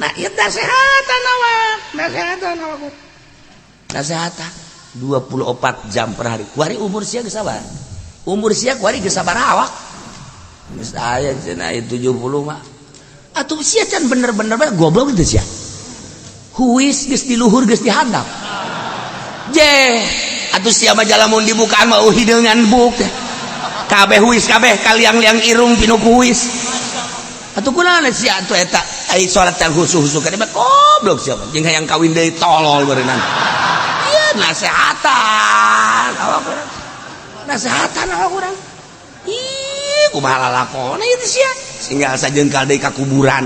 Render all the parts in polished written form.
Nah, ieu nasehatan awak, nasehatan awak. Nasehatan 24 jam per hari. Kuari umur sia geus sabar. Umur sia kuari geus sabar awak. Geus aya cenah 70 mah. Atuh sia can bener-bener goblok teh sia. Huis geus di luhur, geus di handap. Je, atuh sia mah jalamun dibukaan mah hideungan buk teh. Kabeh huis kabeh kaliang-liang irung pinuh ku huis. Atuh kunaon sia atuh eta ai salat can husu-husu ka mah, goblok sia mah. Jeung hayang kawin deui, tolol beureunan. Ieu nasehatan awak urang. Nasehatan awak urang. Ih, kumaha lalakona ieu teh sia? Sehingga sajengkal deui ka kuburan.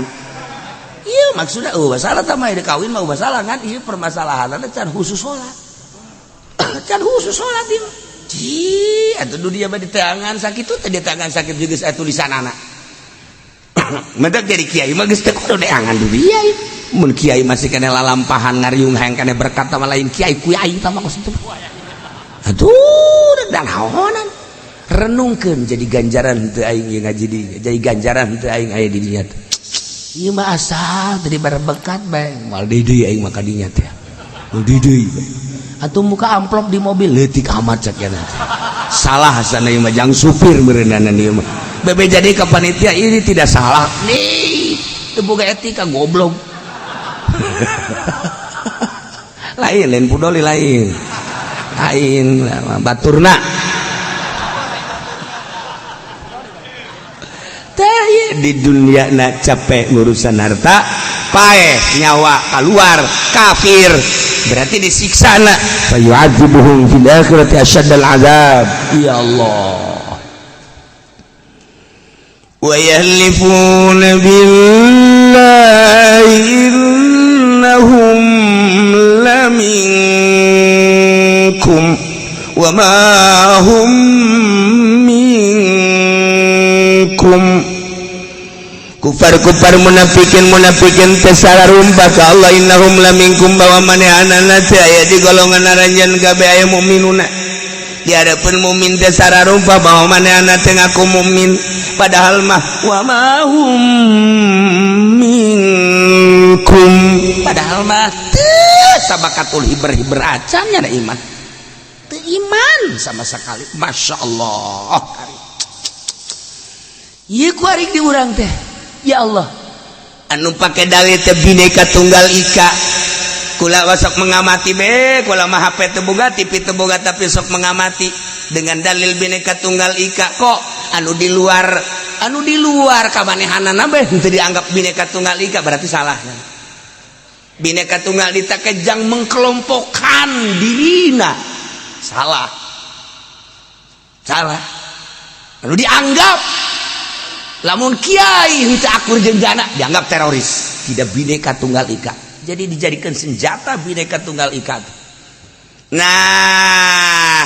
Iya, maksudnya oh masalah tah mah kawin mah masalah kan ieu permasalahan can khusus salat. Can khusus salat ieu. Ci, atuh dunia mah diteangan sakitu teh, diteangan sakit juga saya tulisan anak. Mendak jadi kiai mah geus teu kudu neangan dunia ieu. Mun kiai masih kena lalampahan ngariung hayang kena berkat sama lain kiai kiai tah mah kos itu. Aduh, dan naonan. Renungkeun, jadi ganjaran teu aing ieu ngaji di, jadi ganjaran teu aing aya di dinya teh. Ieu mah asal tadi berbekat bae, moal deui aing mah ka dinya teh. Moal deui bae. Atuh muka amplop di mobil leutik amat cek ya nanti. Salah sana ieu mah, jang supir meureunan ieu mah. Bebe jadi ke panitia ini tidak salah. Nih, teu boga etika, goblok. Lain, lain pudoli, lain. Lain baturna. Teh di dunia nak capek ngurusan harta, paeh nyawa keluar kafir, berarti disiksa na fayu'adzibuhum fil akhirati asyaddal azab. Ya Allah, wa yahlifuna billahi innahum laminkum wa ma hum minkum. Kufar-kufar, munafikin munafikin teh sarumpah ka Allah innahum laminkum, bahwa manehanana teh aya di golongan aranjeun kabeh aya mukminuna. Di hadapan mukmin teh sarumpah bahwa manehana teh ngaku mukmin, padahal mah wa ma hum minkum, padahal mah teu sabakatul hiber-hiber acan nya iman, teu iman sama sekali. Masya Allah, ieu ku arik di urang teh, ya Allah, anu pake dalil teh Bineka Tunggal Ika. Kula sok mengamati be, kula mah HP teu boga, TV teu boga, tapi sok mengamati dengan dalil Bineka Tunggal Ika. Kok anu di luar kamanehanana be henteu dianggap Bineka Tunggal Ika? Berarti salah. Bineka Tunggal Ika kejang mengkelompokkan dirina, salah, salah. Anu dianggap lamun kiai henteu akur jeung jana dianggap teroris, tidak Bineka Tunggal Ika. Jadi dijadikan senjata Bineka Tunggal Ika. Nah,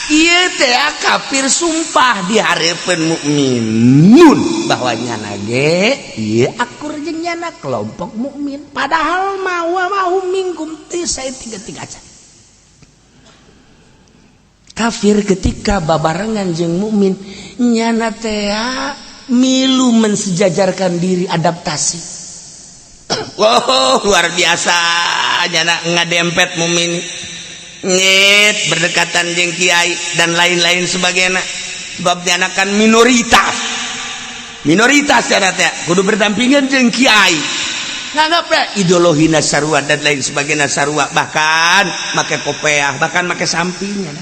ieu teh kafir sumpah di hareupeun mukminun bahwa nyana ge ieu akur jeung nyana, kelompok mukmin, padahal mah wa ma hum minkum, teu saya tiga tiga acan. Kafir ketika babarengan jeung mukmin, nyana teh milu mensejajarkan diri, adaptasi. Wow, luar biasa, nyana ngadempet mukmin, nyet berdekatan jeung kiai dan lain-lain sebagainya, sebab nyana kan minoritas, minoritas nyana teh kudu berdampingan jeung kiai, nganggap ya ideologi sarua dan lain sebagainya sarua, bahkan make kopeah, bahkan make sampingnya.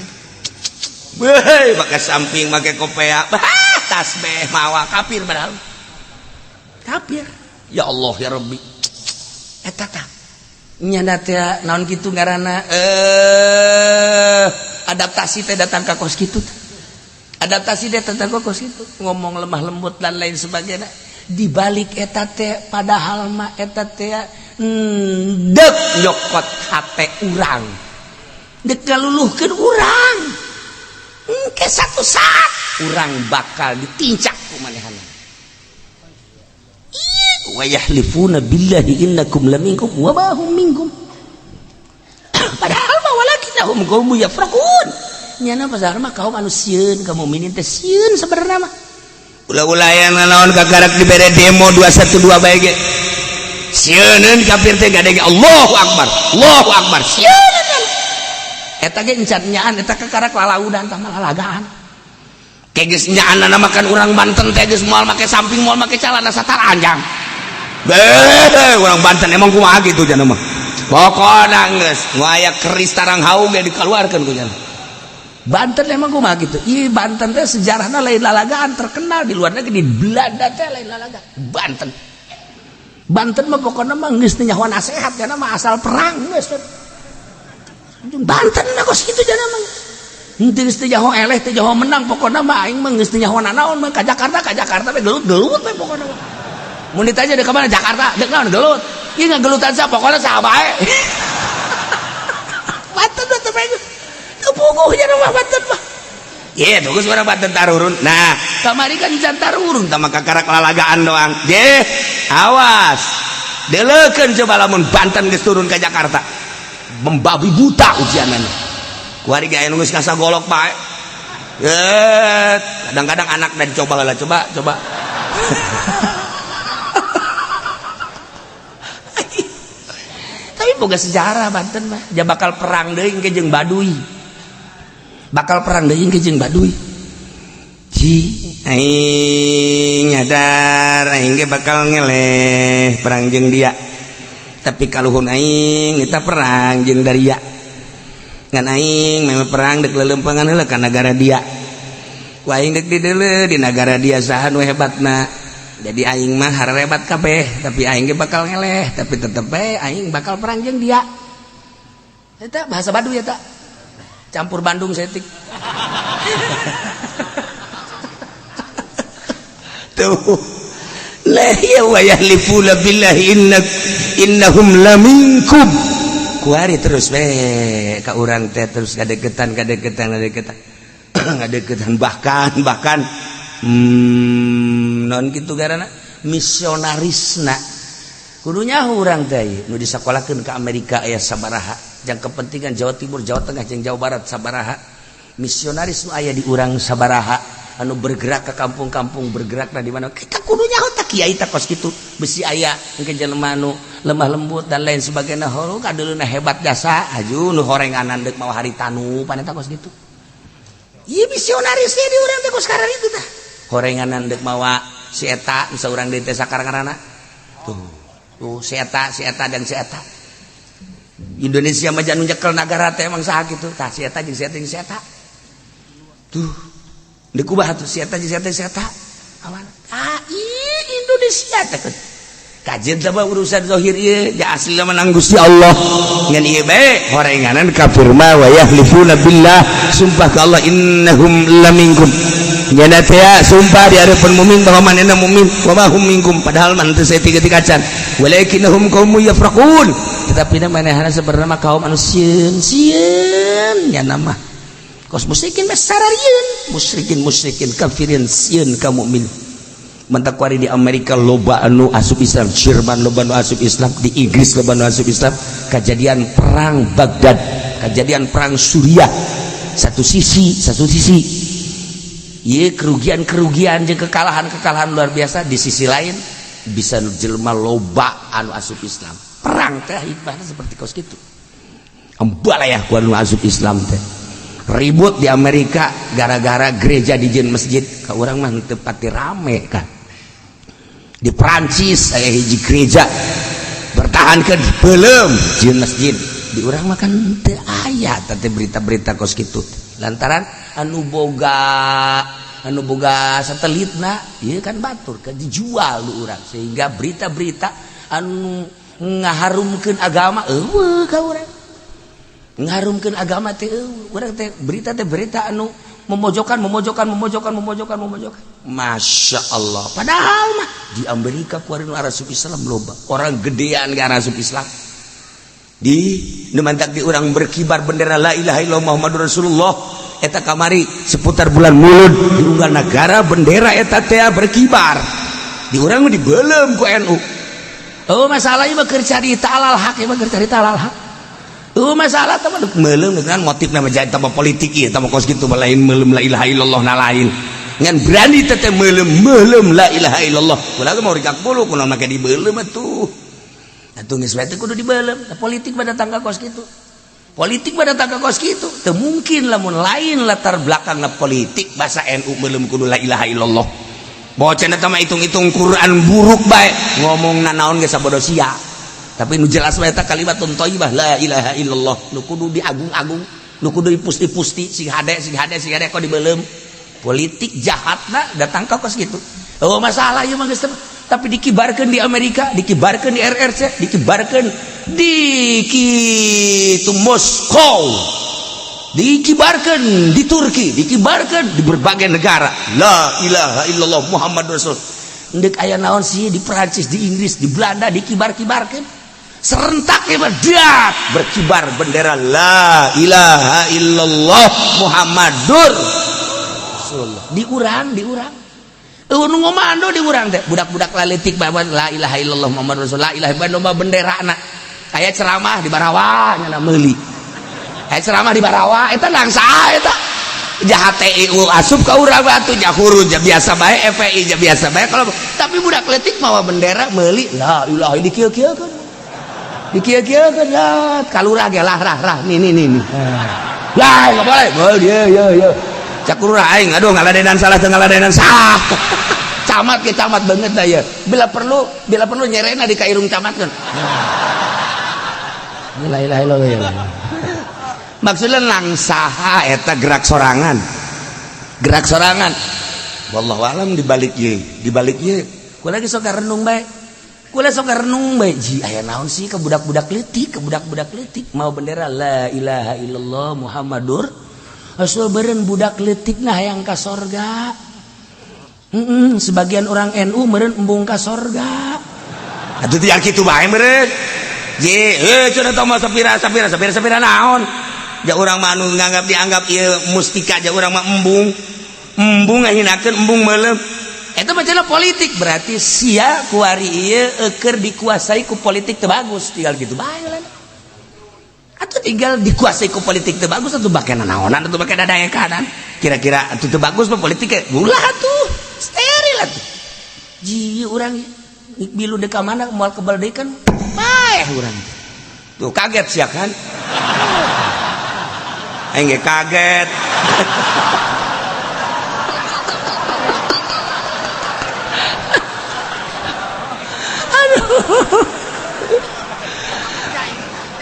Weh, make samping, make kopeah, bah, tasbih mawa, kafir, padahal kafir. Ya Allah, ya Rabbi, eta tah nyana teh naon kitu ngaranna, adaptasi teh datang ka kos kitu teh. Adaptasi teh datang ka kos kitu, ngomong lemah lembut dan lain sebagainya. Di balik eta teh padahal mah eta teh dek nyokot hate urang, dek ngaluluhkeun urang. Engke satu saat urang bakal ditincak ku manehana. Wa yahlifuna billahi innakum laminkum wa ma hum minkum, padahal mah walakinnahum qaumun yafraqun. Nyana pasar mah kaum anu sieun ka mukminin teh, sieun sebenarnya mah. Ulah-ulah yang nanaon kakarak dibere demo 212 bae ge. Sieun kafir teh gadege Allahu akbar. Allahu akbar. Sieun. Eta ge encan nyaan eta kakarak lalaudan tah lalagaan. Kayak geus nyaanna makan urang Banten teh geus moal make samping, moal make calana, sataranjang. Beuh, urang Banten emang kumaha kitu cenah mah. Pokona geus nu aya keris tarang haung ge dikeluarkeun ku cenah. Banten emang kumaha gitu. Ih, Banten teh sejarahna lain lalagaan, terkenal di luar negeri, di Belanda teh lain lalagaan. Banten. Banten mah pokokna mah geus teu nyaho nasehat cenah mah, asal perang geus. Banten mah kos kitu cenah mah. Henteu, geus teu nyaho eleh, teu nyaho menang, pokokna mah aing mah geus teu nyaho nanaon mah, ka Jakarta we gelut-gelut we pokokna mah. Mun ditanya deuk ka mana? Jakarta, deuk naon? Gelut. Ieu ngagelutan sa pokokna saha bae. Banten mah teu teu puguh nya mah Banten mah. Ye, tunggu suara Banten tarurun. Nah, kamari kan can tarurun tah mah kakarak lalagaan doang. Je, awas. Deleukeun coba lamun Banten geus turun ka Jakarta. Membabi buta ujianana. Kuari ge aya nu geus kasagolok bae. Eh, kadang-kadang anak dan coba lah, coba, coba. Tapi boga sejarah Banten mah, dia bakal perang deui ke jeung Baduy. Bakal perang deui ke jeung Baduy. Ji, aing nyadar aing ge bakal ngeleh perang jeung dia. Tapi kaluhun aing kita perang jeung daria. Ngan aing memang perang dek lelempangan heula ka nagara dia. Ku aing dek dideuleu di nagara dia saha nu hebatna. Jadi aing mah harebat kabeh, tapi aing ge bakal ngeleh, tapi tetep bae aing bakal perang jeung dia. Eta bahasa Baduy eta. Campur Bandung setik. Tuh. La ya wa yahlifuna billahi innak innahum laminkum. Kuari terus we ka urang teh terus kadeketan kadeketan kadeketan. Ngadeketan bahkan bahkan non gitu garana misionarisna kudunya urang teh nu disakolahkeun ke Amerika aya sabaraha jang kepentingan Jawa Timur, Jawa Tengah jeung Jawa Barat sabaraha, misionaris nu aya di urang sabaraha anu bergerak ke kampung-kampung, bergerak di mana kita kudunya tah kiai tah kos kitu besi aya engke jelema nu lemah lembut dan lain sebagainya, horo kadeuleuna hebat jasa aju nu horenganan deuk mawa haritanu pan eta kos kitu. Ieu misionaris di urang teh kos itu tah horenganan deuk mawa si eta bisa urang deui teh sakarang-karana tuh tuh si eta, si eta dan si eta. Indonesia mah anu nyekel nagara teh emang saha kitu tah, si eta jeung si eta jeung si eta tuh deuk kumaha tuh, si eta jeung si eta si eta awan ah Indonesia teh kajian teh urusan zahir ieu ja asli menang Gusti Allah. Ngan ieu bae horenganan kafir mah wa yahlifuna billah, sumpah ka Allah, innahum laminkum nyana teh sumpah di hadapan mukmin bahwa manehna mukmin, wa ma hum minkum, padahal man teu saeutik-eutik acan, walakinnahum qaumun yafraqun, tetapi manehna sebenarnya mah kaum anu sieun sieun nyana mah kos musyrikin mah sararieun musyrikin musyrikin kafirin sieun ka mukmin. Mentak kuari di Amerika loba anu asup Islam, Jerman loba anu asup Islam, di Inggris loba anu asup Islam. Kejadian perang Baghdad, kejadian perang Suriah, satu sisi satu sisi iya kerugian-kerugian jeung kekalahan-kekalahan luar biasa, di sisi lain bisa jelema loba anu asup Islam. Perang teh hikmahnya seperti kos gitu embalayah ku anu asup Islam teh. Ribut di Amerika gara-gara gereja dijieun masjid, ka urang mah teu pati rame kan. Di Prancis aya hiji gereja bertahan ke belum jieun masjid, di urang mah kan teu aya teh berita-berita kos kitu lantaran anu boga satelitna ieu kan batur kan dijual lu urang, sehingga berita-berita anu ngaharumkeun agama eueuh ka urang. Ngaharumkeun agama teh eueuh urang teh, berita teh berita anu memojokkan memojokkan memojokkan memojokkan memojokkan. Masya Allah, padahal mah di Amerika kuari nu asup Islam loba, orang gedean ge asup Islam. Di nu mantak di urang berkibar bendera la ilaha illallah Muhammadur Rasulullah eta kamari seputar bulan Mulud di unggal negara bendera eta teh berkibar, di urang mah dibelem ku NU. Oh, masalah ieu mah keur carita alal hak, ieu mah keur carita alal hak. Oh, masalah teh mah meuleum dengan motif nama jadi tambah politik ieu tambah kos kitu mah, lain meuleum la ilaha illallah na lain. Ngan berani teh meuleum meuleum la ilaha illallah. Ulah mau rikak bulu kunaon make dibeuleum atuh. Atuh geus bae teh kudu dibeuleum. Politik mah datang ka kos kitu. Politik mah datang ka kos kitu. Teu mungkin lamun lain latar belakangna politik bahasa NU meuleum kudu la ilaha illallah. Bocah eta mah hitung-hitung Quran buruk bae, ngomong nanaon ge sabodo sia. Tapi nu jelas mah eta kalimatun thayyibah la ilaha illallah nu kudu diagung-agung, nu kudu dipusti-pusti sing hade sing hade sing hade kok dibeuleum. Politik jahatna datang ka kos kitu. Oh masalah ieu mah geus, tapi dikibarkan di Amerika, dikibarkan di RRC, dikibarkan di kitu Moskow, dikibarkan di Turki, dikibarkan di berbagai negara. La ilaha illallah Muhammad Rasul. Ndek aya naon sih di Perancis, di Inggris, di Belanda dikibar-kibarkan. Serentak ya berkibar bendera la ilaha illallah Muhammadur Rasulullah. Diurang, diurang. Nu ngomando di urang teh budak-budak laletik bawa la ilaha illallah Muhammad Rasul, la ilaha illallah bendera na aya ceramah di Barawa nya meuli, aya ceramah di Barawa eta nangsa eta jahat TIU asup ka urang batu jahuru ja biasa bae, FPI ja biasa bae kalau, tapi budak letik mawa bendera meuli la ilaha dikieu-kieukeun dikieu-kieukeun lah kalurah ge lah rah rah nih nih nih nih lah enggak boleh boleh ya ya ya cak lurah aing aduh ngaladenan salah teu ngaladenan salah. Camat ke camat banget dah ya, bila perlu nyerena di kairung camat kan. La ilaha illallah, maksudnya langsaha eta gerak sorangan, gerak sorangan. Wallahu alam dibalik ye dibalik ye kula lagi sok renung bae, kula sok renung bae ji aya naon sih ke budak-budak leutik, ke budak-budak leutik mau bendera la ilaha illallah Muhammadur Rasul. Beren budak leutik nah yang ka sorga. Sebagian orang NU meren embung ka sorga atuh tiang kitu bae meren je eh cenah teh mah sapira sapira sapira sapira naon ja urang mah anu nganggap dianggap ieu mustika, ja urang mah embung embung ngahinakeun embung meuleum. Eta mah cenah politik, berarti sia kuari ieu eukeur dikuasai ku politik teu bagus, tinggal gitu bae lah. Atau tinggal dikuasai ku politik teu bagus atau bake naonan atau bake daya kanan kira-kira atuh teu bagus mah politik ulah atuh steril atuh. Ji urang bilu deka mana moal kebal deui kan paeh urang tuh. Kaget sia kan, aing ge kaget. Aduh.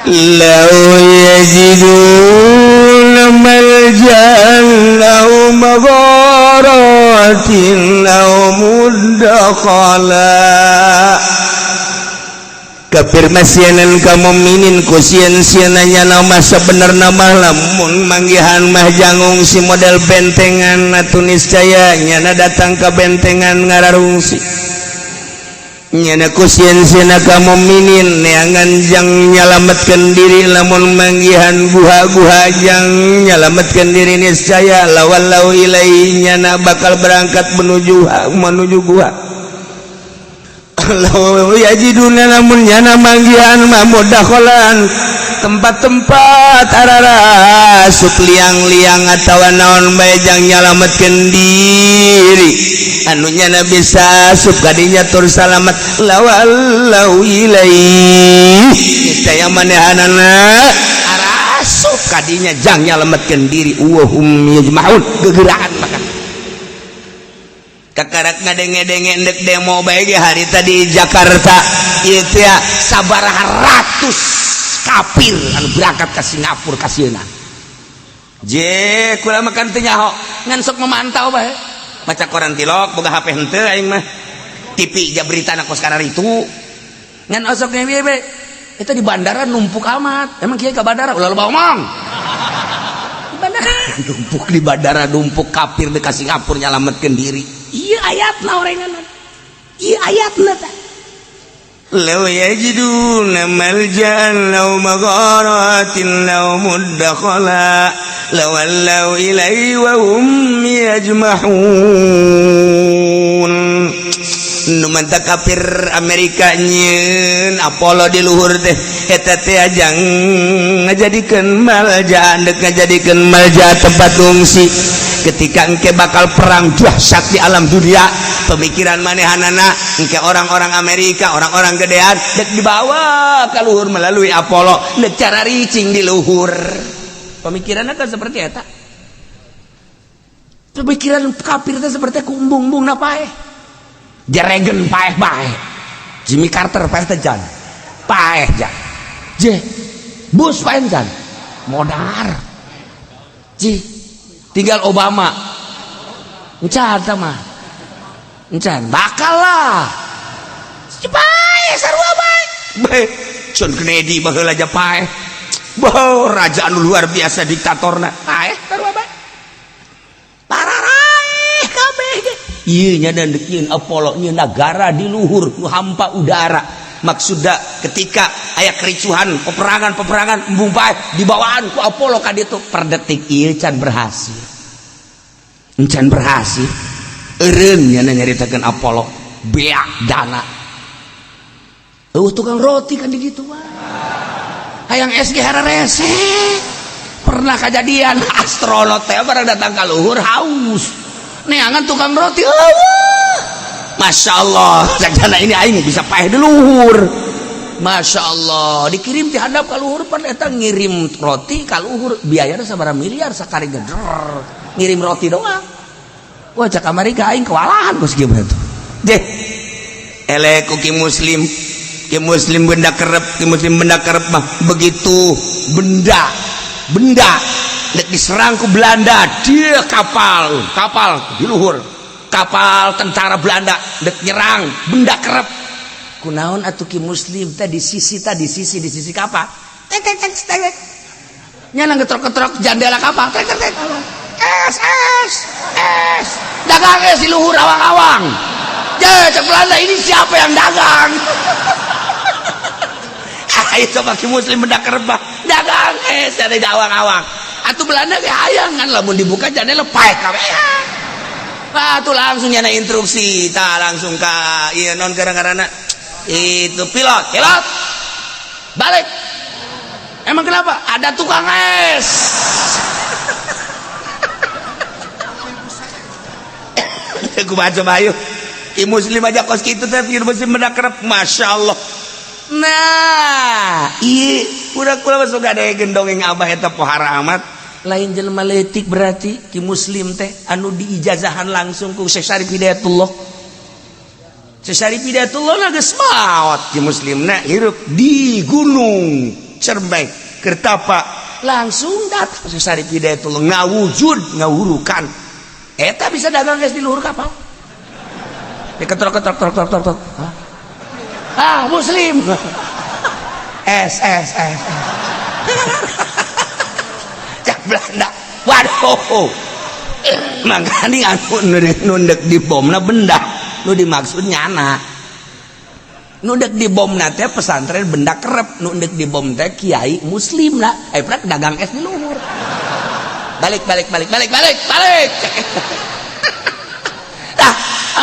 لو يجدون ملجأ أو مغارات أو مدخلا. Kafir masianan ka mukminin ku sieun-sieun nama sebenarna mah lamun manggihan mah jang ngungsi model bentengan atuh niscaya nyana datang ka bentengan ngararungsi. Nyana ku sieun-sieun ka mukminin neangan jang nyalametkeun diri lamun manggihan guha-guha jang nyalametkeun diri, niscaya lawallau ilaihi nyana bakal berangkat menuju menuju guha. Law yajiduna lamun nyana manggihan mah mudakhalan tempat-tempat ararasup liang-liang atawa naon bae jang nyalametkeun diri anu nyana bisa asup kadinya tur salamet, lawallau ilaihi niscaya manehanana arasup kadinya jang nyalametkeun diri. Wa hum yajma'un gegeraan maka kakarak ngadenge-denge ndek demo bae ge hari tadi Jakarta itu ya sabaraha ratus kafir anu berangkat ke Singapura kasieuna. Je kula makan teu nyaho ngan sok memantau bae, maca koran tilok, boga HP henteu aing mah, TV ja berita na kos itu ngan osok ge bae. Eta di bandara numpuk amat emang kieu ka bandara ulah loba omong. Di bandara numpuk, di bandara numpuk kafir dekat Singapura nyalametkeun diri. Iya ayatna orengan, iya ayatna tah. لو يجدون ملجأ أو مغارات أو مدخلا لولوا إليه وهم يجمحون. Nu mantap kafir Amerika nyieun Apollo di luhur teh eta teh ajang ngajadikeun malja, dek ngajadikeun malja tempat ngungsi ketika engke bakal perang dahsyat di alam dunia. Pemikiran manehanana engke orang-orang Amerika, orang-orang gedean dek dibawa ke luhur melalui Apollo, dek cara ricing di luhur. Pemikirannya kan seperti eta. Pemikiran kafir teh seperti kumbung-bung na paeh. Reagan paeh bae, Jimmy Carter paeh teh jan, paeh jan. Je Bush paeh jan, modar. Ji tinggal Obama encan mah, encan bakal lah. Paeh sarua bae. Bae John Kennedy baheula aja paeh. Bah, raja anu luar biasa diktatorna paeh sarua bae. Pararaeh kabeh ge. Ieu nya dan dek nyieun Apollo, nyieun negara di luhur nu hampa udara. Maksudna ketika aya kericuhan, peperangan-peperangan, embung paeh dibawaan ku Apollo ka ditu. Per detik ieu can berhasil, can berhasil. Eureun nya nyaritakeun Apollo beak dana. Eueuh tukang roti kan di ditu mah, hayang SG hararese. Pernah kejadian astronot teh barang datang ka luhur haus, neangan tukang roti eueuh. Masya Allah, cakana ini aing bisa paeh di luhur. Masya Allah, dikirim ti handap ka luhur. Pan eta ngirim roti ka luhur biayana sabaraha miliar sakali geder ngirim roti doang. Wah, cak Amerika, aing kewalahan kos kieu tuh. Deh elek ku ki muslim, ki muslim benda kerep, ki muslim benda kerep mah begitu. Benda benda dek diserang ku Belanda, dia kapal kapal di luhur, kapal tentara Belanda dek nyerang benda kerep. Kunaon atuh ki muslim teh di sisi tadi, sisi di sisi kapal tek tek tek tek, nyana ngetrok-ketrok jendela kapal, tek tek tek, es es es, dagang es di luhur awang-awang. Ya, cek Belanda, ini siapa yang dagang? Ayo coba ki muslim benda kerep mah dagang es dari awang-awang. Atuh Belanda ge hayang kan, lamun dibuka jendela paeh kabeh. Ah, tuh langsung nyana instruksi, ta langsung ka iya non gara-garana itu pilot, pilot balik. Emang kenapa? Ada tukang es. Aku baca bayu ki muslim aja kos kitu teh, ki muslim benda kerep, masya Allah. Nah, iya udah kula masuk ada gendong yang abah eta pohara amat. Lain jelema leutik berarti ki muslim teh anu diijazahan langsung ku Syekh Syarif Hidayatullah. Syekh Syarif Hidayatullah na geus maot, ki muslimna hirup di Gunung Cermai Kertapa. Langsung datang Syekh Syarif Hidayatullah ngawujud ngawurukan eta bisa dagang geus di luhur kapal. Diketrok ketrok trok trok trok trok. Ah, muslim, S S S. Cak Belanda, waduh. Makanya anu nu dek di bomna benda nu dimaksud nyana nu dek di bom teh pesantren benda kerep, nu dek di bom teh kiai muslim lah eh prak dagang es di luhur. Balik balik balik balik balik balik. Nah,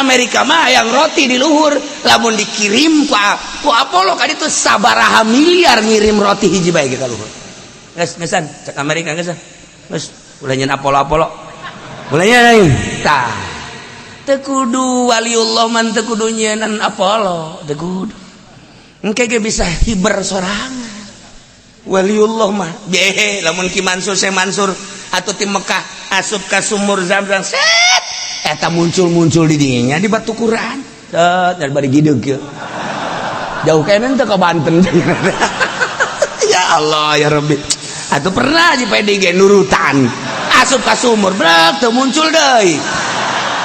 Amerika mah yang roti di luhur, lamun dikirim ku Apollo kan itu sabaraha miliar ngirim roti hiji bae ka luhur. Geus geusan cek Amerika, geus geus ulah nyeun Apollo Apollo, ulah nyeun. Tah, teu kudu waliullah man, teu kudu nyieun Apollo, teu kudu. Engke ge bisa hiber sorangan waliullah mah. Behe lamun Ki Mansur, Syekh Mansur atau ti Mekah asup ka sumur Zamzam, set eta muncul-muncul di dinya di batu Quran, set dan bari gideug kieu jauh kene teu ke Banten. Ya Allah ya Rabbi, atau pernah di PDG nurutan asup ka sumur, brek teu muncul deui.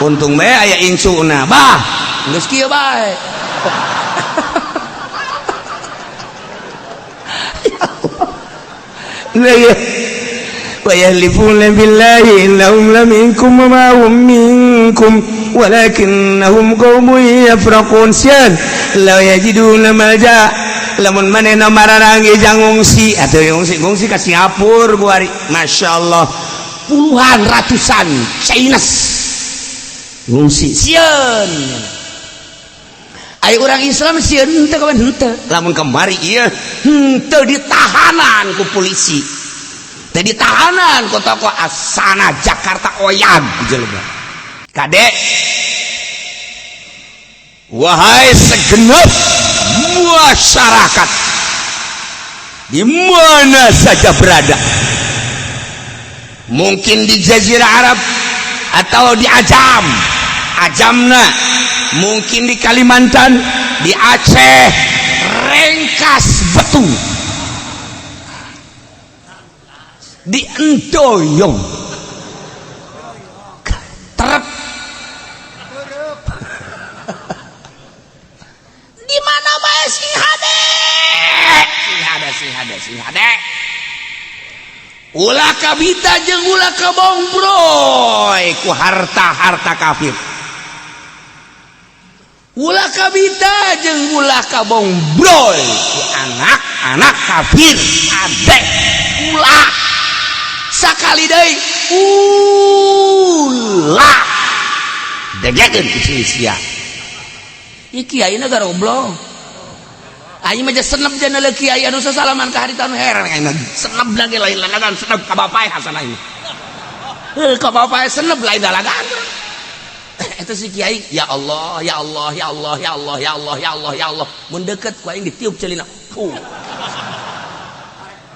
Untung bae aya incuna bah geus kieu bae. Ya Allah. Nah, ya. Wa yahlifuna billahi innahum laminkum wa ma hum minkum walakinnahum qaumun yafraqun. Syan la yajiduna malja, lamun manehna mararangi jang ngungsi atuh, ngungsi ngungsi ka Singapura kuari. Masya Allah, puluhan ratusan Chinese ngungsi sieun. Ai urang Islam sieun henteu kawan henteu. Lamun kemari ieu henteu ditahanan ku polisi. Teu ditahanan ku tokoh asana Jakarta oyag jelema. Kade, wahai segenap masyarakat di mana saja berada, mungkin di Jazirah Arab atau di Ajam, Ajamna, mungkin di Kalimantan, di Aceh, Rengkas Betung, di Endoyong, terep, di mana bae sing hade, sing hade, sing hade, sing hade. Ulah kabita jeung ulah kabongbroy ku harta-harta kafir. Ulah kabita jeung ulah kabongbroy ku anak-anak kafir. Ade ulah sakali deui ulah degekeun ku sia. Ieu kiai na garoblong. Aing mah senep jana le kiai anu sasalaman ka harita anu heran aing mah. Senep lagi lain lalagan senep ka bapak Hasan aing. Heuh ka bapak senep lain lalagan. Eta si kiai ya Allah ya Allah ya Allah ya Allah ya Allah ya Allah ya Allah mun deket ku aing ditiup celina.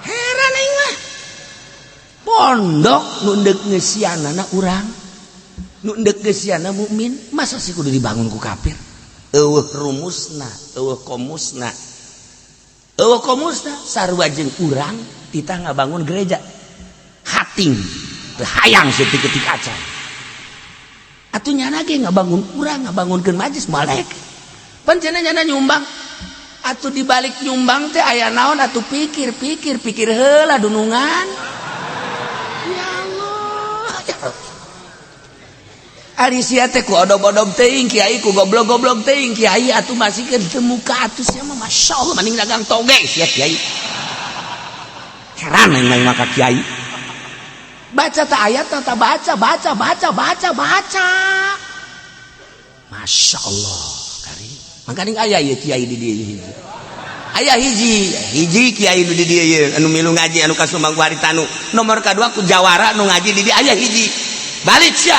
Heran aing mah. Pondok nu deuk ngeusianana urang. Nu deuk ngeusianana mukmin, masa sih kudu dibangun ku kafir? Eueuh rumusna, eueuh komusna. Eueuh komusna sarua jeung urang titah ngabangun gereja. Hating teu hayang saeutik-eutik acan. Atuh nyana ge ngabangun urang ngabangunkeun majlis malek. Pan cenah nyana nyumbang. Atuh dibalik nyumbang teh aya naon atuh pikir pikir pikir heula dunungan. Ya Allah. Ya Allah. Ari sia teh ku odob-odob teuing kiai ku goblok-goblok teuing kiai atuh masih keur teu muka atuh sia mah masyaallah mending dagang toge sia kiai. Heran aing mah ka kiai. Baca ta ayat ta baca baca baca baca baca. Masya Allah kari. Mangkaning aya ieu kiai di dieu hiji. Aya hiji, hiji kiai nu di dieu ieu anu milu ngaji anu kasumbang ku haritanu. Nomor kadua ku jawara nu ngaji di dieu aya hiji. Balik sia.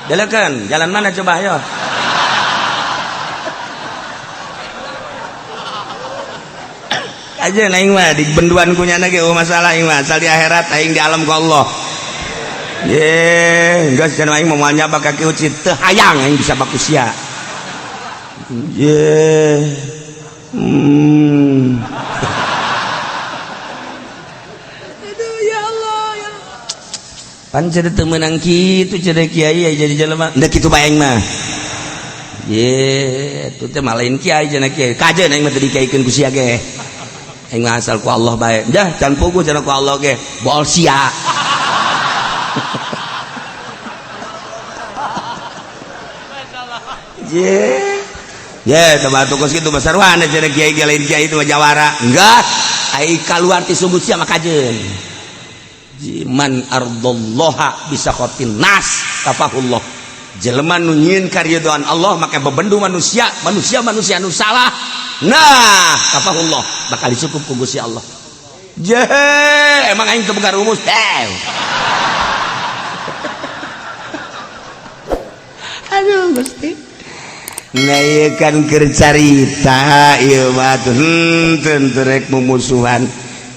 Delekeun, jalan mana coba ayo. Aja aing mah di benduan ku nyana ge masalah aing mah asal di akhirat aing di alam ku Allah. Ye, geus cenah aing moal nyaba ka Ki Ucit teu hayang aing bisa baku sia. Ye. Aduh ya Allah ya. Pan cenah teu meunang kitu cenah kiai jadi jelema. Henteu kitu bae aing mah. Ye, atuh teh malain kiai cenah kiai. Kajeun aing mah teu dikiaikeun ku sia ge. Aing mah asal ku Allah bae. Dah can puguh cenah ku Allah ge. Bol sia. Ye. Ye, teu batu kos kitu mah sarwana cenah kiai ge lain kiai itu mah jawara. Enggak. Ai kaluar ti sungguh sia mah kajeun. Man ardallaha bisa khotin nas kafahullah. Jelema nu nyieun karidhoan Allah make bebendu manusia, manusia-manusia nu salah. Nah, kafahullah bakal dicukup ku Gusti Allah. Je, emang aing teu boga rumus. Aduh Gusti. Nah ieu kan keur carita ieu mah tuh henteu rek mumusuhan.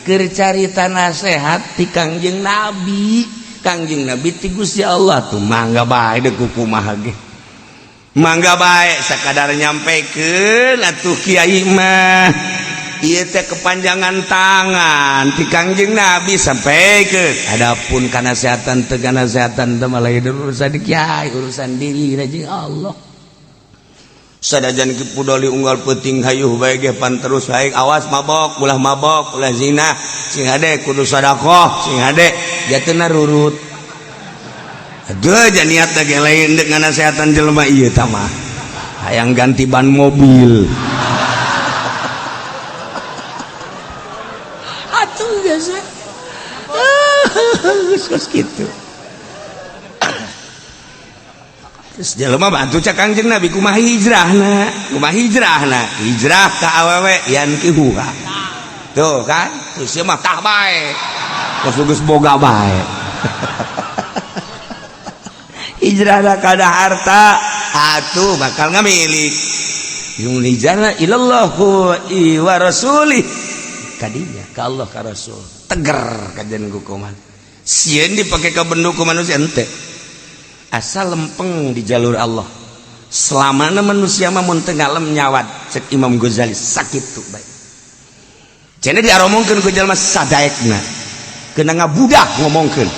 Keur carita nasehat ti Kangjeng Nabi. Kangjeng Nabi ti Gusti Allah tuh mangga bae deuk kumaha ge. Mangga bae sakadar nyampekeun atuh kiai mah. Ieu teh kepanjangan tangan ti Kangjeng Nabi sampaikan. Adapun kanasehatan teu kanasehatan teh mah lain urusan kiai, urusan diri jeung Allah. Sadajan Ki Pudoli unggal peuting hayuh bae ge pan terus haik awas mabok, ulah mabok, ulah zina, sing hade kudu sedekah, sing hade jatena rurut. Aduh jan niat ge lain deuk nganasehatan jelema ieu tah mah. Hayang ganti ban mobil. Atuh geus. Geus kitu. Terus jelema bantu cek Kangjeng Nabi, kumaha hijrahna? Kumaha hijrahna? Hijrah ka awewe yankihuha. Tuh kan, terus ieu mah tah bae. Kos geus boga bae. Hijrahna kana harta, atuh bakal ngamilik. Yung hijrah ilallah wa rasulih. Kadinya ka Allah ka Rasul. Teger kajian hukuman. Sieun dipake ka bendu ku manusia ente. Asal lempeng di jalur Allah. Selamana manusia mah mun teu ngalem nyawat, cek Imam Ghazali sakit tuh bae. Cenah diaromongkeun ku jalma sadaekna. Kena ngabudak ngomongkeun.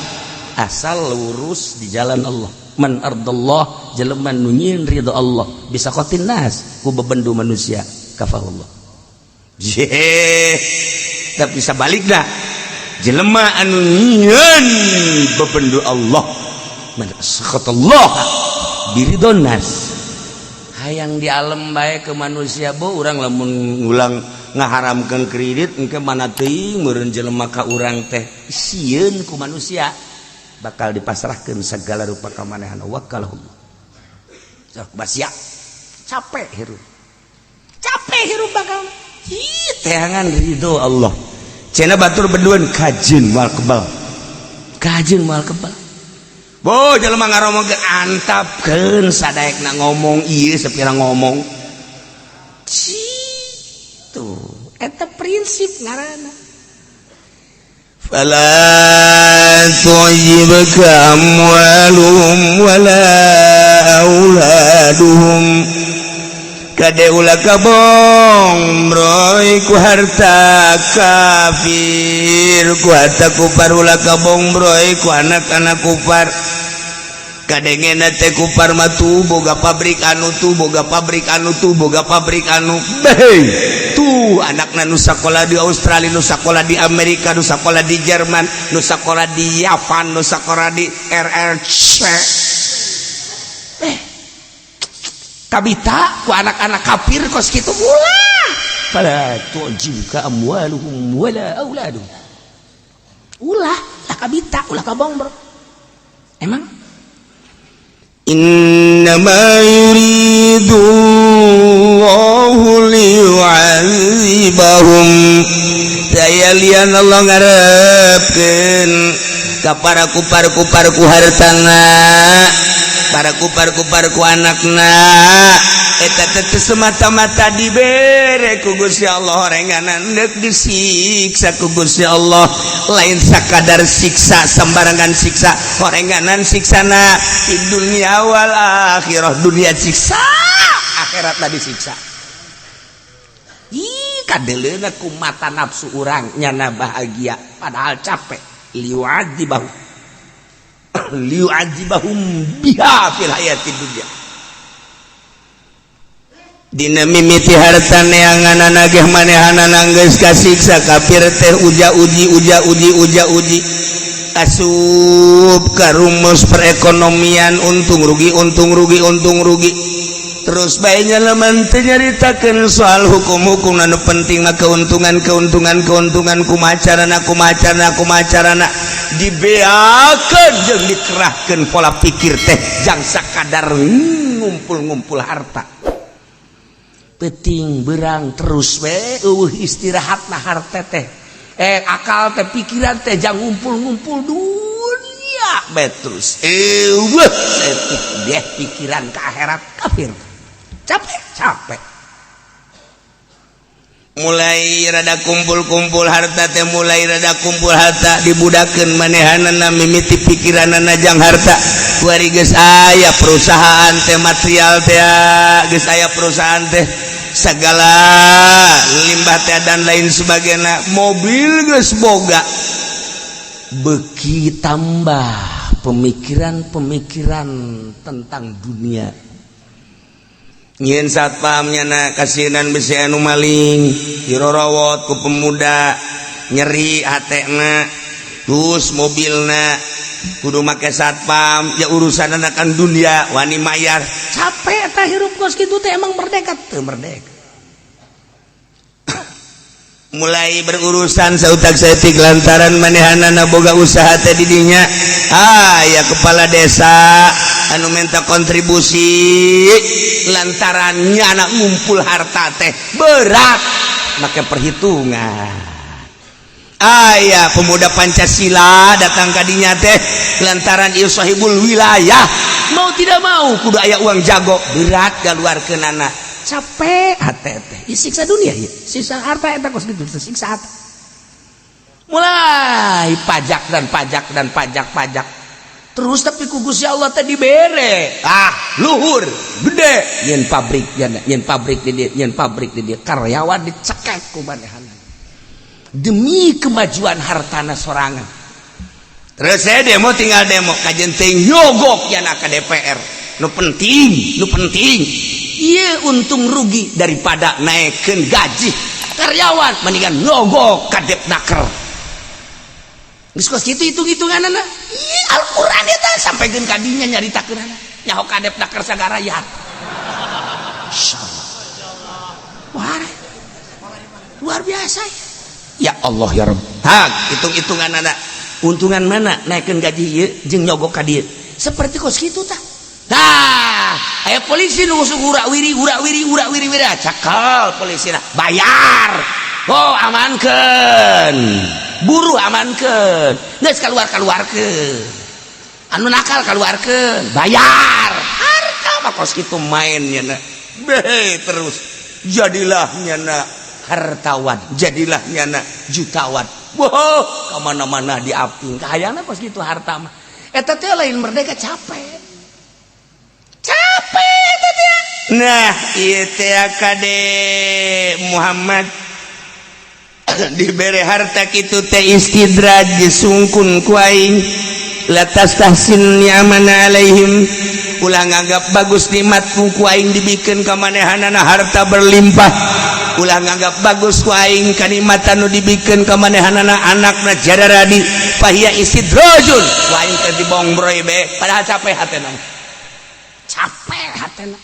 Asal lurus di jalan Allah. Man ardallah, jelema nu nyieun ridho Allah bisa kotin nas ku bebendu manusia kafahullah. Je, tapi sabalikna jelema anu nyieun bebendu Allah, man sakhatallah biridon nas, hayang di alam bae ke manusia. Bo urang lamun ngulang ngaharamkeun kredit engke mana teuing meureun jelema ka urang teh sieun ku manusia, bakal dipasrahkeun segala rupa kamanehan wakalahullah. Sok basia capek hirup, capek hirup, bakal ih teangan ridho Allah. Cenah batur beduan kajin moal kebal, kajin moal kebal. Bo jelema ngaromongkeun antapkeun sadaekna ngomong ieu sapira ngomong. Tuh eta prinsip ngaranna. فلا تعجبك أموالهم ولا أولادهم. Kade ulah kabongbroy ku harta kafir, ku harta kupar, ulah kabongbroy ku anak-anak kupar. Kadengena teh kupar mah tuh boga pabrik anu tuh, boga pabrik anu tuh, boga pabrik anu. Beh, tuh anakna nu sakola di Australia, nu sakola di Amerika, nu sakola di Jerman, nu sakola di Yapan, nu sakola di RRC. Eh, kabita ku anak-anak kafir kos kitu ulah. Fala tu'jibka amwaluhum wala auladuhum. Ulah lah kabita, ulah kabongbro emang. إنما يريد الله ليعذبهم. Daya lian Allah ngarepkeun ka para kupar kupar ku hartana, para kupar kupar ku anakna. Eta teh semata-mata dibere ku Gusti Allah renganan deuk disiksa ku Gusti Allah. Lain sakadar siksa sembarangan, siksa horenganan, siksana di dunia wal akhirah. Dunia siksa, akhirat tadi siksa. Ih, kadeleuna ku mata nafsu urang nyana bahagia, padahal capek. Liu'adzibahum liu'adzibahum biha fil hayatid dunya. Dina mimiti harta neangan nagih manehanana geus kasiksa kafir teh uja uji uja uji uja uji, asup ka rumus perekonomian untung rugi, untung rugi, untung rugi. Terus bae nya lamun teu nyaritakeun soal hukum-hukum, anu penting mah keuntungan, keuntungan, keuntungan. Kumaha carana, kumaha carana, kumaha carana dibeakeun jeung dikerahkeun pola pikir teh jang sakadar ngumpul-ngumpul harta peting berang terus we eueuh istirahat. Nah, harta teh, eh, akal teh, pikiran teh jang ngumpul-ngumpul dunia bae terus, eueuh saeutik deh pikiran ke akhirat. Kafir capek, capek. Mulai rada kumpul-kumpul harta teh, mulai rada kumpul harta, dibudakeun manehanana mimiti pikiranana jang harta. Kuari geus aya perusahaan teh, material teh, geus aya perusahaan teh, segala limbah teh dan lain sebagainya, mobil geus boga. Beki tambah pemikiran-pemikiran tentang dunia. Nyieun satpam nyana kasieunan bisi anu maling, dirorowot ku pemuda, nyeri hatena. Terus mobilna kudu make satpam ya, urusan kan dunia, wani mayar. Capek eta hirup kos kitu teh. Emang merdeka teu merdeka. Mulai berurusan sautak saeutik lantaran manehanana boga usaha teh di dinya. Ah ya, kepala desa anu minta kontribusi lantarannya anak ngumpul harta teh berat, make perhitungan. Aya pemuda Pancasila datang kadinya teh lantaran ieu sahibul wilayah, mau tidak mau kudu aya uang jago, berat keluarkeunana, capek hati teh. Siksa dunia ya, siksa harta eta kos gitu, siksa harta. Mulai pajak dan pajak dan pajak, pajak terus, tapi ku Gusti Allah teh dibere ah luhur gede, nyen pabrik ya, nyen pabrik di dia, nyen pabrik di dia, karyawan dicekek ku manehanna demi kemajuan hartana sorangan. Terus saya demo, tinggal demo kajen teh nyogok ya ke DPR. Nu penting, nu penting iya untung rugi daripada naikkan gaji karyawan, mendingan nyogok ka Depnaker. Geus kos kitu hitung-hitunganana. Ih, Al-Qur'an eta sampaikeun ka dinya, nyaritakeunana nyaho ka Depnaker sagara ya. Insyaallah. Wah, luar biasa ya. Allah ya Rabb. Hak hitung-hitungan anak, untungan mana naikkan gaji ieu jeung nyogok ka dieu, seperti kos kitu tah. Nah, aya polisi nu urak wiri urak wiri urak wiri wiri, cakal polisi nah, bayar. Oh, amankeun buruh, amankeun, geus keluar, keluarkeun anu nakal, keluarkeun, bayar. Harta mah kos kitu mainnya na. Be terus jadilah nyana hartawan, jadilah nyana jutawan. Wow, kemana-mana diaping kayaknya kos gitu. Harta mah eta teh lain merdeka, capek, capek eta teh. Nah, ieu teh kade Muhammad dibere harta kitu teh istidraj, sungkun ku aing. La tastahsin ni'amana alaihim, ulah nganggap bagus nikmatku ku aing dibikeun ka manehanana harta berlimpah. Ulah nganggap bagus ku aing kanikmatan nu dibikeun ka manehanana anakna jararadi, fahiya istidrajun. Ku aing teh dibongbroy be, padahal capek hatena, capek hatena.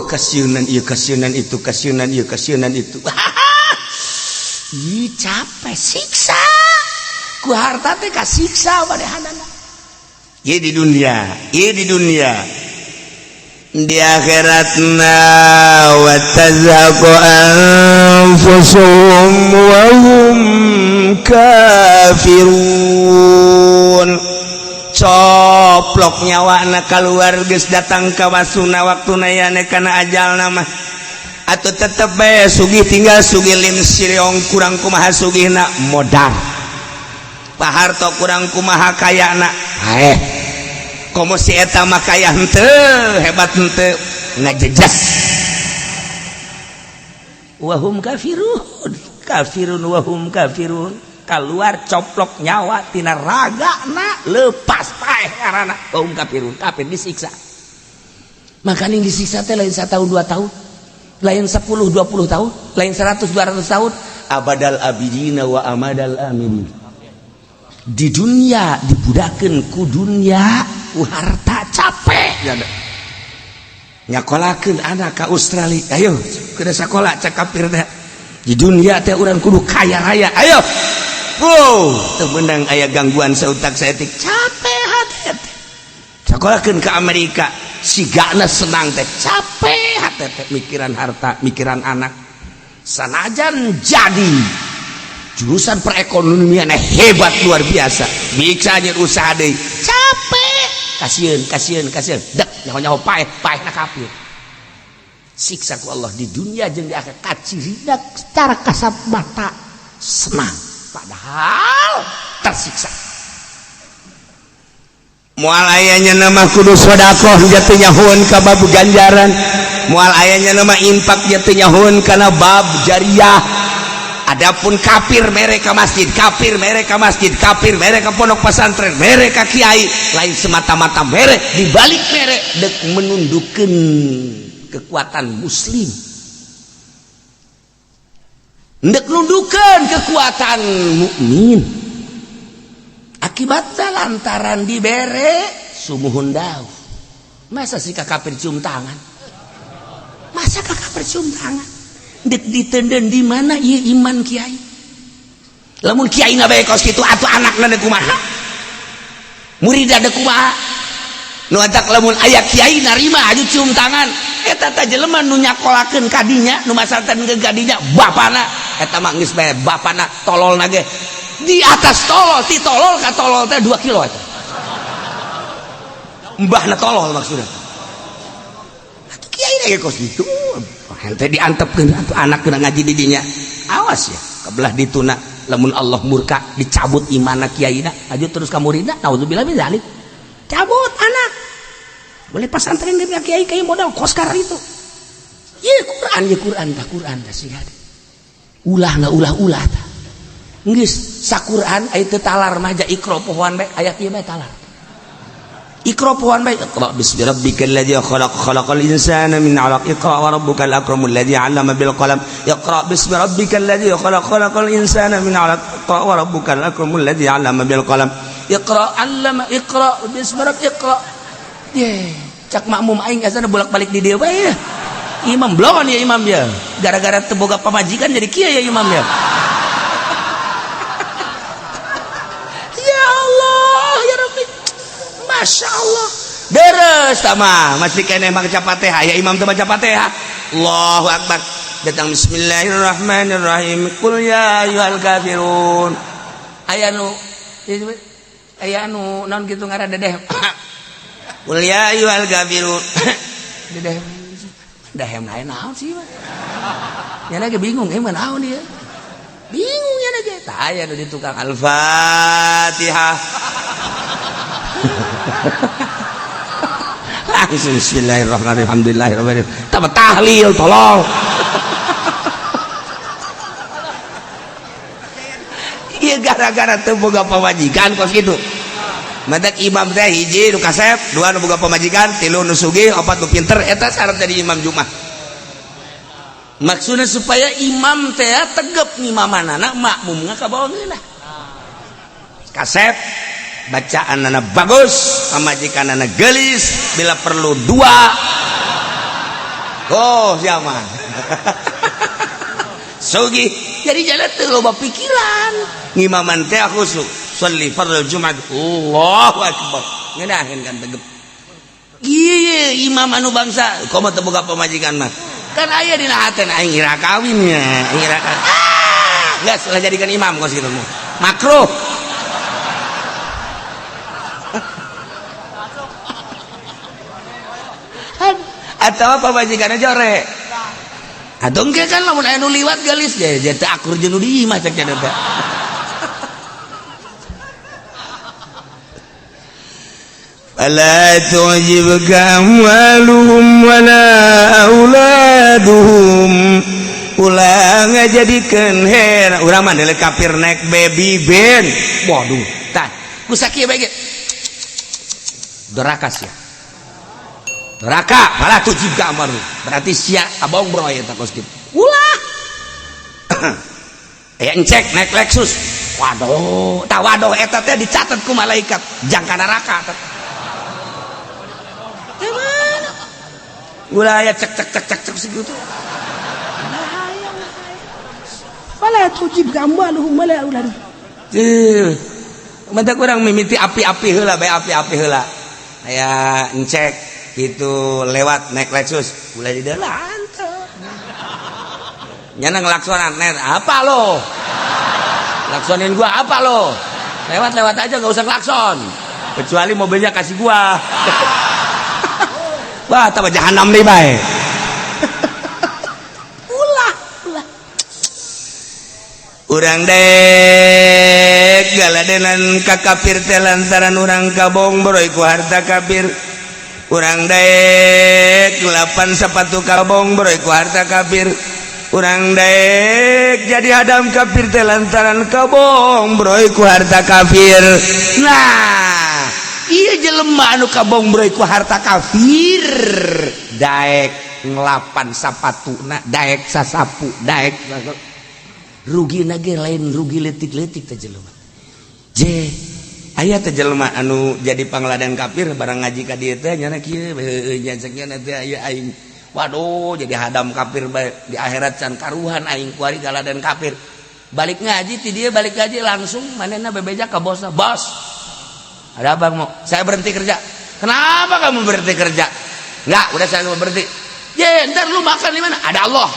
Kasiunan ieu, kasiunan itu, kasiunan ieu, kasiunan itu. Ih, capek, siksa ku harta teh, kasiksa manehanana. Ieu di dunia, ieu di dunia. Di akhiratna wa tazhaqu anfusuhum wa hum kafirun. Coplok nyawa keluar, geus datang ka wasuna waktuna yane kana ajalna mah. Atau tetep bae sugih tinggal sugih. Lim Siriong kurang kumaha sugihna, modal. Pak Harto kurang kumaha kayana, eh komo si eta mah kaya henteu, hebat henteu, ngajejas. Wahum kafirun, kafirun wahum kafirun. Keluar coplok nyawa tina raga na, lepas, paeh karana. Wahum kafirun, kafir, disiksa. Makanya disiksa teh lain 1 tahun 2 tahun, lain 10 20 tahun, lain 100 200 tahun, abadal abidina wa amadal aminin. Di dunia dibudakeun ku dunia, ku harta, capek ya. Nyakolakeun anak ka Australia, ayo kudu sekolah, cek kafir teh. Di dunia teh urang kudu kaya raya, ayo. Wow, teu meunang aya gangguan sautak saeutik, capek hati teh. Sekolahkeun ke Amerika, sigana senang teh, capek hati teh mikiran harta, mikiran anak. Sanajan jadi jurusan perekonomian hebat luar biasa, bisa aja usaha deui, capek, kasihan, kasihan, kasihan. Dek nyaho nyaho paeh, paeh na kafir. Siksa ku Allah di dunia jeung di akhirat. Kacirina secara kasat mata senang, padahal tersiksa. Moal ayanya nama kudu sodakoh jatuh nyahoan ka bab ganjaran, moal ayanya nama infak jatuh nyahoan kana bab jariah. Adapun kafir mereka masjid, kafir mereka masjid, kafir mereka pondok pesantren, mereka kiai, lain semata-mata mere, dibalik mere dek menundukkan kekuatan muslim, dek nundukkan kekuatan mukmin. Akibatnya lantaran dibere sumuhun dau. Masa sih kafir cium tangan? Masa kafir cium tangan? Ditenden di mana ieu iman kiai? Lamun kiai na bae kos kitu atuh anakna deuk kumaha? Murid deuk kumaha? Nu atak lamun aya kiai narima aju cium tangan. Eta teh jelema nu nyakolakeun ka dinya, nu masartan ke kadinya bapana. Eta mah geus bae bapana tololna ge. Di atas tolol, ti tolol ka tolol teh 2 kilo eta. Mbahna tolol maksudna. Atuh kiai ge kos kitu. Hente diantepkeun atuh anak kena ngaji di dinya. Awas ya, kebelah dituna lamun Allah murka dicabut imana kiaina, aju terus ka muridna, naudzubillah min dzalik. Cabut anak. Boleh pasantren dia kiai kiai modal koskar itu. Ieu Quran, ieu Quran tah Quran tah sih. Ulah nggak ulah-ulah tah. Geus saquran aya teu talar mah ja Iqra pohoan bae ayat ieu bae talar. Iqra pohoan bae Iqra bismi rabbikal ladzi khalaq khalaqal insana min 'alaq iqra wa rabbukal akramul ladzi 'allama bil qalam iqra bismi rabbikal ladzi khalaq khalaqal insana min 'alaq iqra wa rabbukal akramul ladzi 'allama bil qalam iqra 'allama iqra bismi rabbik iqra. Ye, cak makmum aing asana bolak-balik di dieu bae. Imam blongon ya imam ya. Gara-gara teu boga pamajikan jadi kieu ya imam ya. Ya Allah, ya Rabbi. Masya Allah. Deres tama masih keneh maca Fatihah ya imam teu maca Fatihah. Allahu akbar. Datang bismillahirrahmanirrahim. Qul ya ayyuhal kafirun. Aya anu naon kitu ngaran dedeh. Qul ya ayyuhal kafirun. Dedeh. Dahem lain naon sih mah. Nya ge bingung emang naon ieu. Bingung nya ge. Tah aya nu di tukang Al-Fatihah. Langsung bismillahirrahmanirrahim. Alhamdulillahirabbil alamin. Tah tahlil tolong. Ieu gara-gara teu boga pamajikan kos kitu. Matak imam teh hiji nu kasep, dua nu boga pamajikan, tilu nu sugih, opat nu pinter, eta syarat jadi imam Jumat. Maksudnya supaya imam teh tegep ngimamanana makmumna ka bawah ngeunah. Kasep bacaanana bagus, pamajikanana geulis, bila perlu dua. Oh, siapa? Sugih. Jadi jalan teu loba pikiran. Ngimaman teh khusyuk. Sholli fardhu Jumat. Allahu akbar. Ngeunaheun kan tegep. Ieu imam anu bangsa, komo teu boga pamajikan mah. Kan aya dina haten aing ira kawin nya, aing ira kawin. Ah, geus ulah jadikeun imam kos kitu mah. Makruh. Atawa pamajikanna jore. Atuh engke kan lamun aya nu liwat geulis ge teu akur jeung nu di imah cek teh. Fala tu'jibka amwaluhum wala auladuhum. Ulah ngajadikeun hera urang mah deuleu kafir naik baby ben. Waduh, tah ku sakieu bae ge. Doraka sia. Doraka fala tu'jibka amwaluhum. Berarti sia abong bro eta kos kitu. Ulah. Aya encek naik Lexus. Waduh, tah waduh eta teh dicatat ku malaikat jangka neraka teh. Ulah aya cek cek cek cek cek segitu. Fala tujibka amwaluhum wala auladuhum. Mantap kurang mimiti api-api heula bae api-api heula. Aya encek gitu lewat naik Lexus, ulah di dalam teu. Nyana ngelaksonan net apa lo? Laksonin gua apa lo? Lewat-lewat aja gak usah klakson. Kecuali mobilnya kasih gua. Wah, tambah jahanam nih bae. Ulah, ulah. Urang dek galadenan ka kafir teh lantaran urang kabong boroy ku harta kafir. Urang dek ngelapan sepatu kabong boroy ku harta kafir. Urang dek jadi hadam kafir teh lantaran kabong boroy ku harta kafir. Nah, iya jelema anu kabong boroy ku harta kafir daek ngelapan sapatuna, daek sasapu, daek rugi nage lain rugi letik-letik teh jelema. Je aya teh jelema anu jadi pangladan kafir barang ngaji ka dieu teh nyana kieu heueuh nya teh aya aing Waduh, jadi hadam kafir bae di akhirat can karuhan aing kuari galadan kafir. Balik ngaji ti dia balik ngaji langsung manehna bebeja ka bosna. Bos, ada abang mau saya berhenti kerja. Kenapa kamu berhenti kerja? Enggak, udah saya mau berhenti. Ye, ntar lu makan di mana? Ada Allah.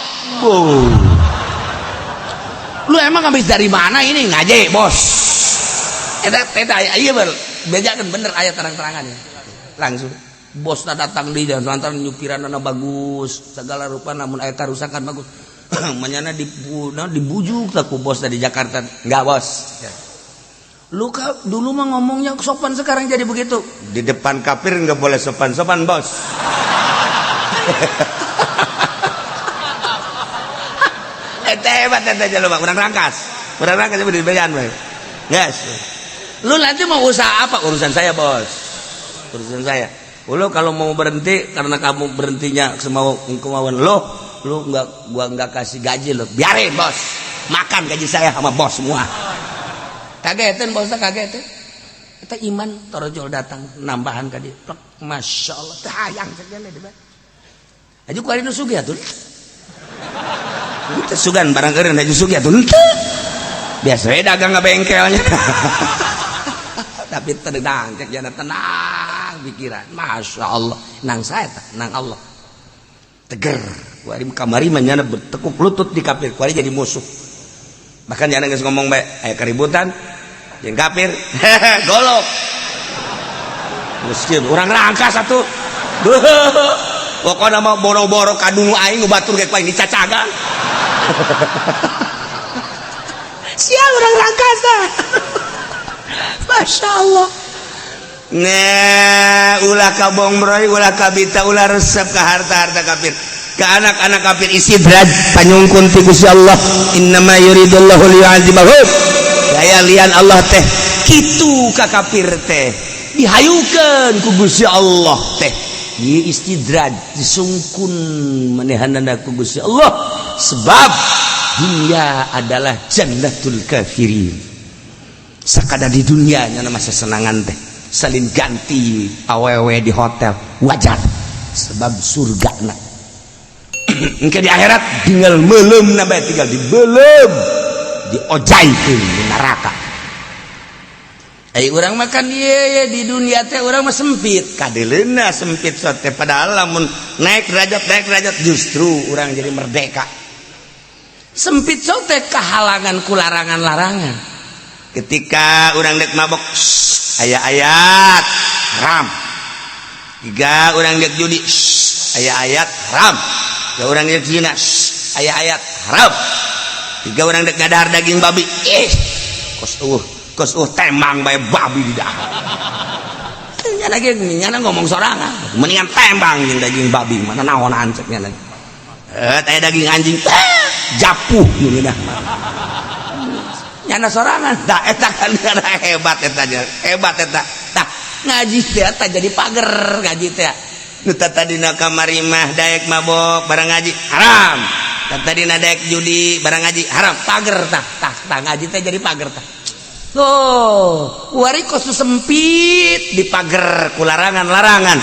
Oh. Lu emang habis dari mana ini ngaji, bos? Eta eta iya bejakeun bener aya terang-terangan ya. Langsung bosna datang di jalan lantaran nyupiranna bagus, segala rupa namun aya karusakan bagus. Manyana dibujuk tak ku bos dari Jakarta. Enggak, bos. Ya. Lu dulu mah ngomongnya sopan, sekarang jadi begitu. Di depan kafir nggak boleh sopan-sopan, bos. Eta hebat eta jelema, urang rangkas. Urang rangkas di bejaan bae. Yes. Lu nanti mau usaha apa? Urusan saya, bos. Urusan saya. Lu kalau mau berhenti karena kamu berhentinya semau kemauan lu, lu nggak, gua nggak kasih gaji lu. Biarin, bos. Makan gaji saya sama bos semua. Kagetin bosnya, kagetin. Eta iman torojol datang nambahan ka dieu. Plek, Masya Allah, teu hayang segala di bae. Aju ku ari nu sugih atuh. Teu sugan barang eureun aju sugih atuh henteu. Biasa we dagang ngabengkelnya. Tapi tenang, cek jana tenang pikiran. Masya Allah, nang saya tah, nang Allah. Teger. Ku ari kamari mah nyana bertekuk lutut di kafir, ku ari jadi musuh. Bahkan jana geus ngomong bae, aya keributan jeung kafir. Golok. Geus urang rangka satu. Pokokna mah boro-boro kadungu aing batur ge ku aing dicacagan. Sia urang rangkasa. Masya Allah. Nah, ulah ka bongbroy, ulah ka bita, ulah resep ka harta-harta kafir. Ka anak-anak kafir istidraj panyungkun ti Gusti Allah. Innama yuridullahu liyu'adzibahum. Daya lian Allah teh kitu ka kafir teh dihayukeun ku Gusti Allah teh. Ieu istidraj disungkun manehanana ku Gusti Allah sebab dunia adalah jannatul kafirin. Sakada di dunia nya masa senangan teh salin ganti awewe di hotel wajar sebab surga na. Engke di akhirat tinggal melem na bae, tinggal dibelem diojaikeun di neraka. Ai urang makan ieu di dunia teh urang mah sempit kadeleuna sempit sote, padahal lamun naik derajat justru urang jadi merdeka. Sempit sote kehalangan ku larangan-larangan. Ketika urang dek mabok, aya ayat haram. Tiga urang dek judi, aya ayat haram. Tiga urang dek zina, aya ayat haram. Tiga urang dek ngadahar daging babi, ih kos tembang bae babi di dahar. Nya lagi nya ngomong sorangan, mendingan tembang jeung daging babi mana naonan cek nya lagi. Teh daging anjing japuh nu ngeunah mah. Nyana sorangan da eta kan hebat eta hebat eta. Tah ngaji teh eta jadi pager ngaji teh. Nu tadina kamari mah daek mabok barang ngaji haram. Tadina daek judi barang ngaji haram. Pager tah tah tah ngaji teh jadi pager tah. Loh, wari kos sempit di pager ku larangan-larangan.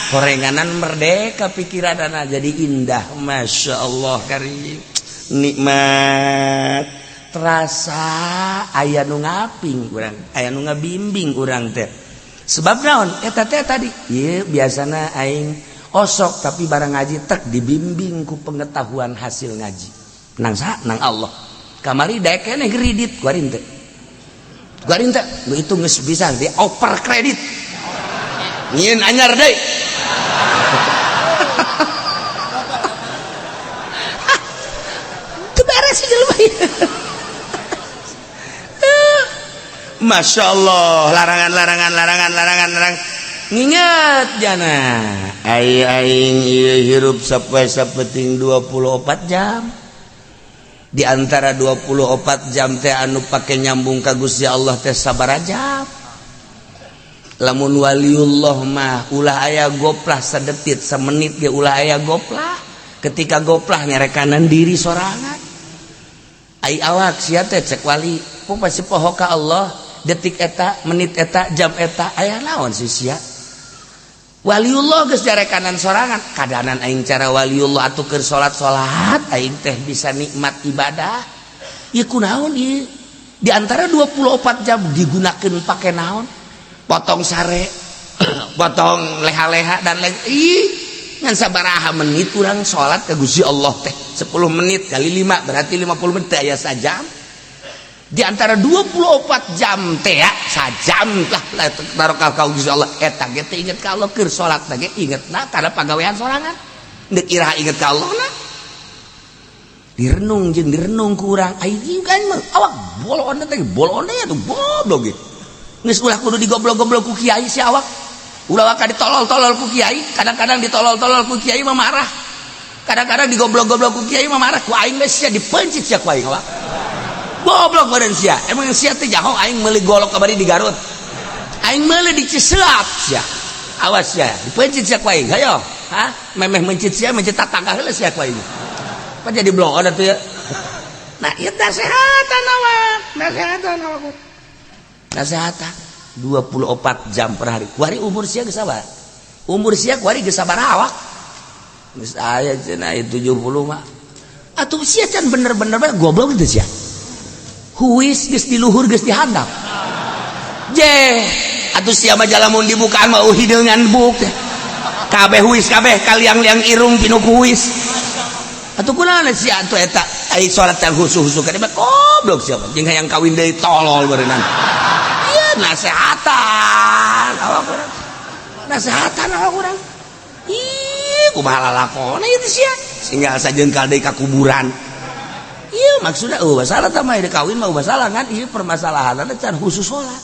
Korenganan merdeka pikiranana jadi indah. Masya Allah karim. Nikmat terasa aya nu ngaping urang, aya nu ngabimbing urang teh. Sebab naon? Eta teh tadi ieu biasana aing osok tapi barang ngaji tek dibimbing ku pengetahuan hasil ngaji. Nang saha? Nang Allah. Kamari daek keneh kredit kuari teh. Kuari teh nu itu geus bisa di oper kredit. Nyieun anyar deui. Teu beres jelema ieu. Masya Allah, larangan larangan larangan larangan larangan. Nginget jana. Ai aing ieu hirup sapoe sapeting 24 jam. Di antara 24 jam teh anu pake nyambung ka Gusti Allah teh sabaraha jam. Lamun waliullah mah ulah aya goplah sadetit samenit ge ulah aya goplah. Ketika goplah nyarekanan diri sorangan. Ai awak sia teh cek wali, pun pasti poho ka Allah. Detik eta, menit eta, jam eta, aya naon sih sia? Waliullah geus jarekanan sorangan kadanan aing cara waliullah atuh keur salat-salat aing teh bisa nikmat ibadah. Ieu kunaon ieu? Di antara 24 jam digunakeun pake naon? Potong sare, potong leha-leha dan lain. Ih, ngan sabaraha menit urang salat ka Gusti Allah teh? 10 menit kali 5 berarti 50 menit aya sajam. Di antara 24 jam teh ya, sajam lah barokah ka Gusti Allah eta ge teh inget ka Allah keur salat ge ingetna kana pagawean sorangan. Deuk iraha inget ka Allah na? Direnung jeung direnung ku urang aing kan mah awak bolon teh bolon teh atuh goblok ge. Geus ulah kudu digoblok-goblok ku kiai si awak. Ulah waka ditolol-tolol ku kiai, kadang-kadang ditolol-tolol ku kiai mah marah. Kadang-kadang digoblok-goblok ku kiai mah marah, ku aing geus sia dipencit sia ku aing awak. Goblok badan sia. Emang sia teh jaho aing meuli golok kamari di Garut. Aing meuli di Ciseap sia. Awas sia, dipencit sia ku aing. Hayo, hah? Memeh mencit sia, mencit tatangga heula sia ku aing. Apa jadi bloon atuh ya? Nah, ieu nasehatan awak, nasehatan awak. Nasehatan 24 jam per hari. Kuari umur sia geus sabar. Umur sia kuari geus sabaraha awak? Geus aya cenah 70 mah. Atuh sia can bener-bener goblok teh sia. Huis geus di luhur geus di handap. Je, atuh sia mah jalamun dibukaan mah hideungan buk teh. Kabeh huis kabeh kaliang-liang irung pinuh ku huis. Atuh kunaon sia atuh eta ai salat teh husu-husu ka mah goblok sia mah jeung hayang kawin deui tolol beureunan. Ieu nasehatan awak urang. Nasehatan awak urang. Ih, kumaha lalakona ieu teh sia? Sehingga sajengkal deui ka kuburan. Iya maksudnya oh masalah tah mah kawin mah masalah kan ieu permasalahan can khusus salat.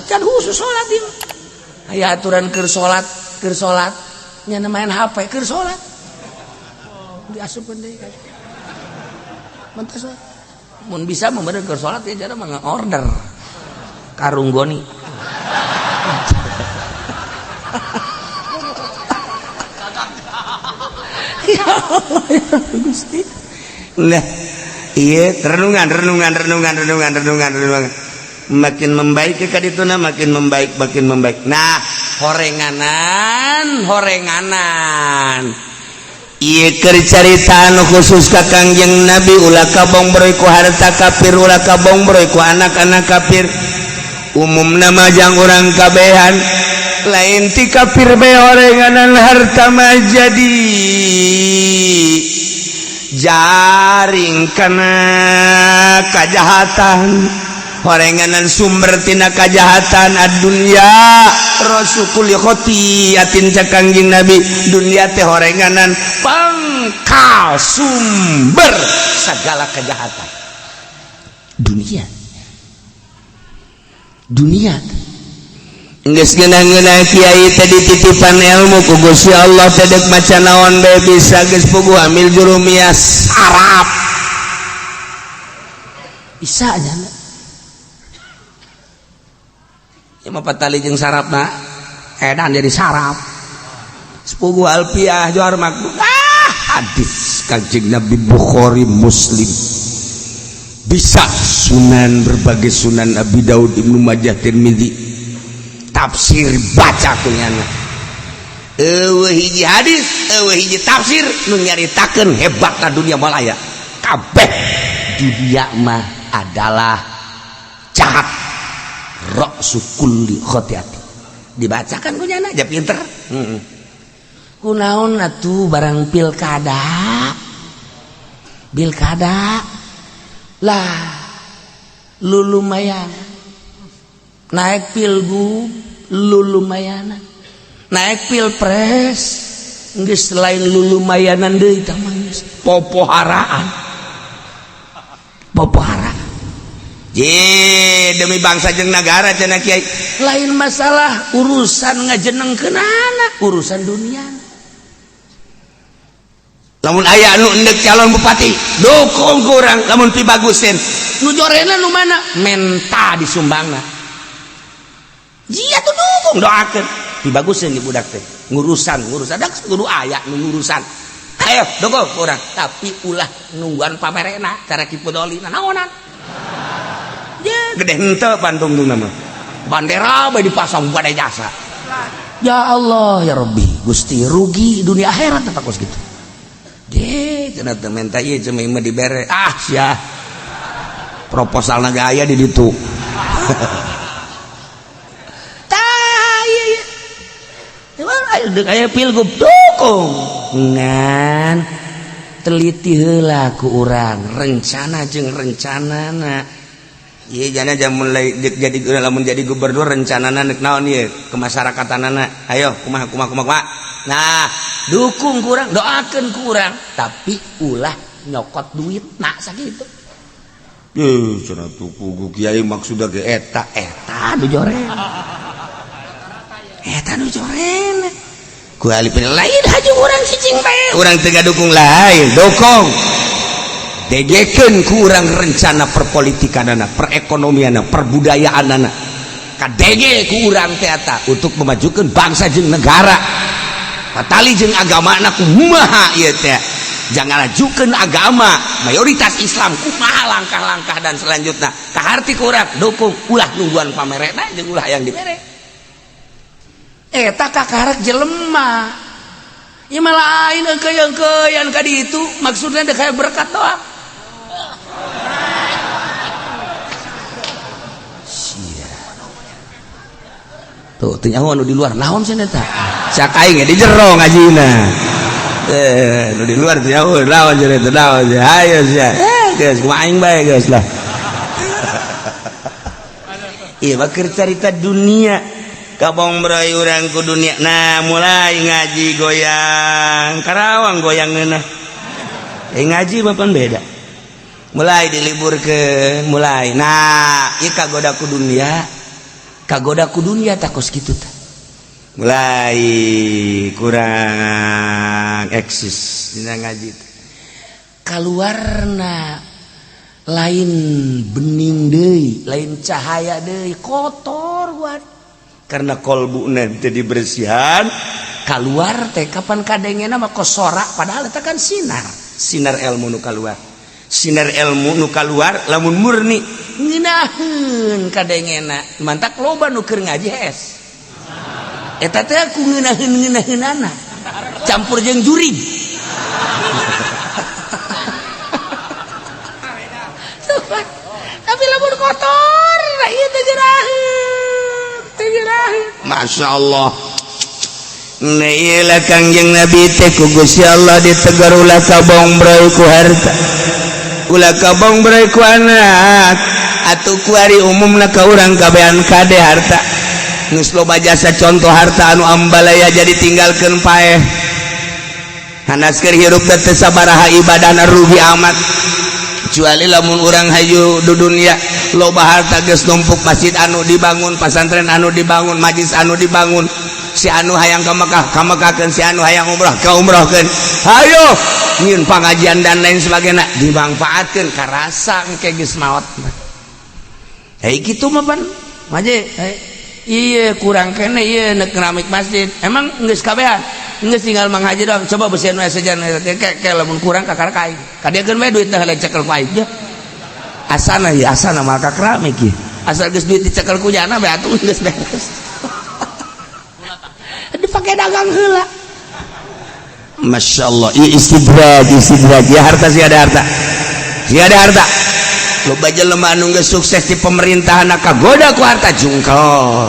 Can khusus salat ieu. Aya aturan keur salat nya main HP keur salat. Diasupkeun deui. Mentas we. Mun bisa mah bener keur salat ya cara mah order. Karung goni. Ya Allah ya Gusti. Lah, iya renungan renungan renungan renungan renungan renungan makin membaik ke kadituna makin membaik makin membaik. Nah, horenganan horenganan ieu keur carita anu khusus ka Kangjeng Nabi ulah kabongbroy ku harta kafir ulah kabongbroy ku anak-anak kafir. Umumna mah jang urang kabehan lain ti kafir bae horenganan harta mah jadi jaring kana kajahatan horenganan sumber tina kajahatan ad-dunya rasukul khotiatin cek Kangjeng Nabi dunia teh horenganan pangkal sumber segala kejahatan dunia dunia. Geus ngeunah-ngeunah kiai teh dititipan ilmu ku Gusti Allah teh deuk maca naon bae bisa geus puguh amil jurumiyah sarap bisa aja ya mah patali jeung sarapna edan jadi sarap sepuguh alfiah johar makbul ah hadis Kangjeng Nabi Bukhari Muslim bisa sunan berbagai sunan Abi Daud Ibnu Majah Tirmizi tafsir baca kunyana eueuh hiji hadis eueuh hiji tafsir nu nyaritakeun hebatna dunia malaya kabeh dunia mah adalah jahat ra'su kulli khotiati dibacakan kunyana aja pinter. Kunaon atuh barang pilkada pilkada lah lu lumayan naik pilgub lu lumayan naik pilpres geus lain lu lumayanan deui tah mah geus popoharaan popoharaan je demi bangsa jeung nagara cenah kiai lain masalah urusan ngajenengkeunana urusan dunia lamun aya anu endek calon bupati dukung ku urang lamun pibagusin nu jorena nu mana menta disumbangna jia tuh dukung doakeun pibagusin di budak teh ngurusan ngurusan dak kudu aya nu ngurusan ayo dukung ku urang tapi ulah nungguan pamerena cara Ki Pudoli naonan gede henteu pantungtungna mah bandera bae dipasang pada jasa Ya Allah ya Rabbi, Gusti, rugi dunia akhirat tetap kos gitu. Deh, cenah teu menta ieu, cuma mah dibere. Ah, sia. Proposal gaya di ditu. Tah, iya iya. Ayo deuk aya pilgub, dukung. Ngan teliti heula ku urang rencana jeung rencanana. Iya, jana jam mulai jadi, lamun jadi gubernur rencanana nek naon ieu kemasyarakatanana. Ayo, kumaha kumaha kumaha kumaha. Nah, dukung kurang, doakan kurang, tapi ulah nyokot duit nak sakitu. Eh, cenah tuh kugu kiai maksudna ge eta eta nu joren. Eta nu joren. Ku alipin lain haju urang cicing bae. Urang teu dukung lain, dukung. Degekeun ku urang rencana perpolitikanana, perekonomianana, perbudayaanana. Kadege ku urang teh eta untuk memajukan bangsa jeung negara. Patali jeung agamana kumaha ieu teh. Jangan ajukeun agama mayoritas Islam kumaha langkah-langkah dan selanjutnya. Kaharti ku urang dukung, ulah nungguan pamerena jeung ulah yang dibere. Eta kakarek jelema. Ieu mah lain engkeuy-engkeuyan ka ditu, maksudna dek kayak berkat doang. Sia. Tuh, teu nyaho anu di luar naon cenah eta? Cak aing di jero ngajina. Eh, nu di luar teu nyaho naon cenah eta, naon cenah. Hayo sia. Eh, geus kumaha aing bae geus lah. Ieu mah keur carita dunia. Kabong bray urang ku dunia. Nah, mulai ngaji goyang Karawang goyang ngeunah. Eh, ngaji mah pan beda. Mulai diliburkeun, mulai. Nah, ieu kagoda ku dunia. Kagoda ku dunia tak kos kitu tah. Mulai kurang eksis dina ngaji teh. Kaluarna lain bening deui, lain cahaya deui, kotor buat. Karena kolbu nanti dibersihan, keluar teh kapan kadengena mah kosora, padahal eta kan sinar, sinar ilmu nu kaluar. Sinar ilmu nu kaluar lamun murni ngeunaheun kadengena, mantak loba nu keur ngaji hes. Eta teh ku ngeunaheun-ngeunaheunana campur jeung jurig. Tapi lamun kotor, nah ieu teh jeraheun, teh jeraheun. Masya Allah. Nah, Kangjeng Nabi teh ku Gusti Allah ditegar, ulah kabong bray ku harta, ulah kabong bray ku anak. Atuh kuari umumna ka urang kabehan kade harta. Geus loba jasa contoh harta anu ambalaya jadi tinggalkeun paeh. Hanas keur hirup teh teu sabaraha ibadahna, rugi amat. Kecuali lamun urang hayu di dunia loba harta geus numpuk, masjid anu dibangun, pasantren anu dibangun, majlis anu dibangun, si anu hayang ka Mekah ka Mekahkeun, si anu hayang umrah ka umrohkeun, hayo nyieun pangajian dan lain sebagainya dimanfaatkeun, karasa engke geus maot mah. Hei, kitu mah pan maje iya kurang kene ieu nek keramik masjid emang geus kabehan, geus tinggal Mang Haji doang, coba besian we sejan kayak kayak lamun kurang kakara ka aing kadiakeun we duit teh cekel ku aing. Asana ya, asana mah ka keramik ieu, asal geus duit dicekel ku jana bae atuh geus beres, dipake dagang heula. Masya Allah, ieu istidraj, istidraj ya harta. Sih ada harta, sih ada harta. Loba jelema anu geus sukses di pemerintahan kagoda ku harta, jungkel.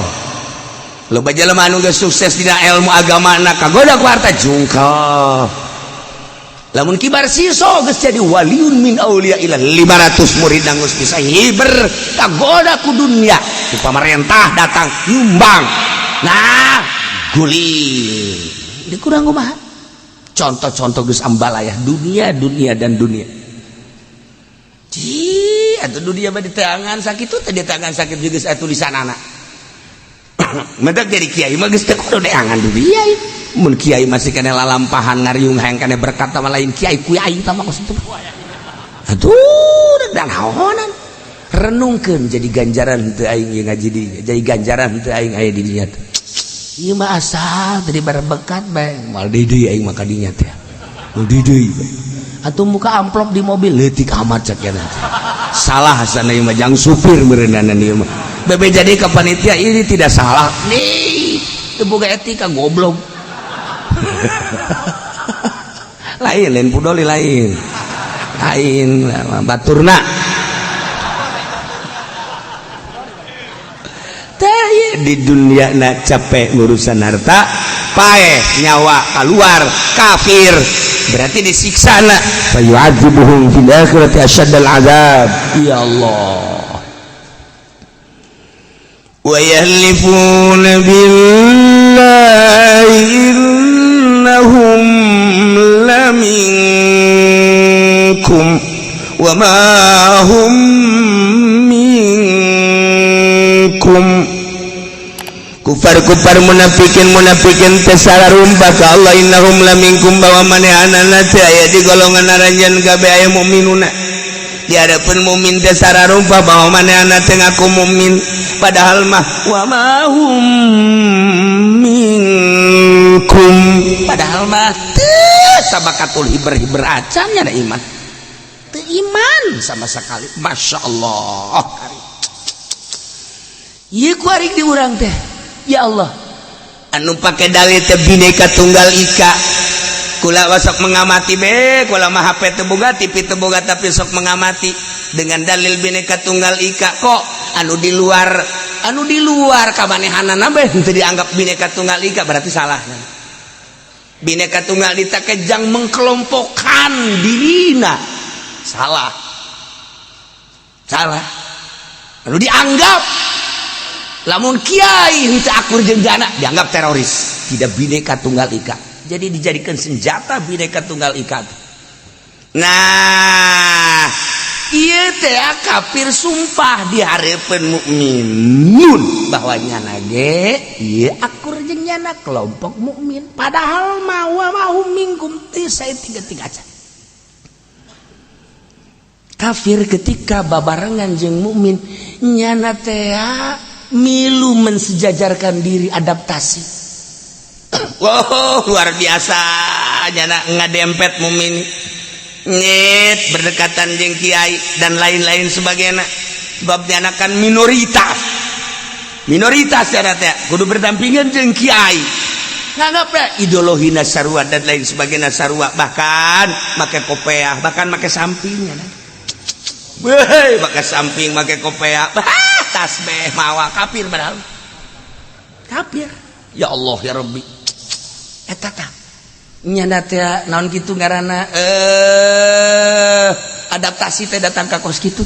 Loba jelema anu geus sukses dina ilmu agama kagoda ku harta, jungkel. Lamun kibar siso geus jadi waliun min auliya ila 500 murid geus bisa hiber, kagoda ku dunia di pamarentah datang nyumbang, nah guling di kurang kumaha. Contoh-contoh geus ambalayah dunia, dunia dan dunia. Ci atuh dunia mah di tangan sakitu teh, di tangan sakit juga saya tulisan anak. Mendak jadi kiai mah geus teu kudu neangan dunia. Mun kiai masih kena lalampahan ngariung hayang kena berkat sama lain kiai, ku aing tah mah kos itu. Aduh, dan naonan. Renungkeun, jadi ganjaran teu aing ieu ngaji di, jadi ganjaran teu aing aya di dinya teh. Ieu mah asal tadi berbekat bae, moal deui aing mah ka dinya teh. Moal deui bae. Atuh muka amplop di mobil leutik amat cek ya. Salah sana ieu mah, jang supir meureunana ieu mah. Bebe jadi ke panitia ini tidak salah nih. Teu boga etika goblok. Lain lain pudoli lain. Lain baturna. Teh di dunia na capek ngurusan harta, paeh nyawa keluar kafir berarti disiksa na fa yu'adzibuhum fil akhirati asyaddal azab. Ya Allah. Wa yahlifuna billahi innahum laminkum wa ma hum minkum. Kufar-kufar munafikin munafikin teh sararumpa ka Allah innahum laminkum bahwa manehanana teh aya di golongan aranjeun kabeh aya mukminuna. Di hadapan mukmin teh sararumpa bahwa manehanana teh ngaku mukmin padahal mah wa ma hum minkum, padahal mah teu tabakatul hiber-hiber acan nya da iman. Teu iman sama sekali. Masya Allah. Ieu ku arik di urang teh. Ya Allah. Anu pake dalil teh Bhinneka Tunggal Ika. Kula sok mengamati be, kula mah HP teu boga, TV teu boga tapi sok mengamati dengan dalil Bhinneka Tunggal Ika kok anu di luar kamanehanana be henteu dianggap Bhinneka Tunggal Ika berarti salah. Bhinneka Tunggal Ika kejang mengkelompokkan dirina. Salah. Salah. Anu dianggap lamun kiai henteu akur jeung jana dianggap teroris, tidak Bhinneka Tunggal Ika. Jadi dijadikan senjata Bhinneka Tunggal Ika. Nah, ieu teh kafir sumpah di hareupeun mukminun bahwa nyana ge ieu akur jeung nyana kelompok mukmin, padahal mah wa ma hum minkum teu saeutik-eutik acan. Kafir ketika babarengan jeung mukmin nyana teh milu mensejajarkan diri adaptasi. Wow, luar biasa nyana ngadempet mukmin nyet berdekatan jeung kiai dan lain-lain sebagainya. Sebab nyana kan minoritas. Minoritas nyana teh kudu berdampingan jeung kiai. Nganggap ya ideologi sarua dan lain sebagainya sarua, bahkan make kopeah, bahkan make samping nyana. Weh, make samping, make kopeah. Tasbih mawa kafir padahal. Kafir. Ya Allah ya Rabbi. Eta tah nyana teh naon kitu ngaranna adaptasi teh datang ka kos kitu.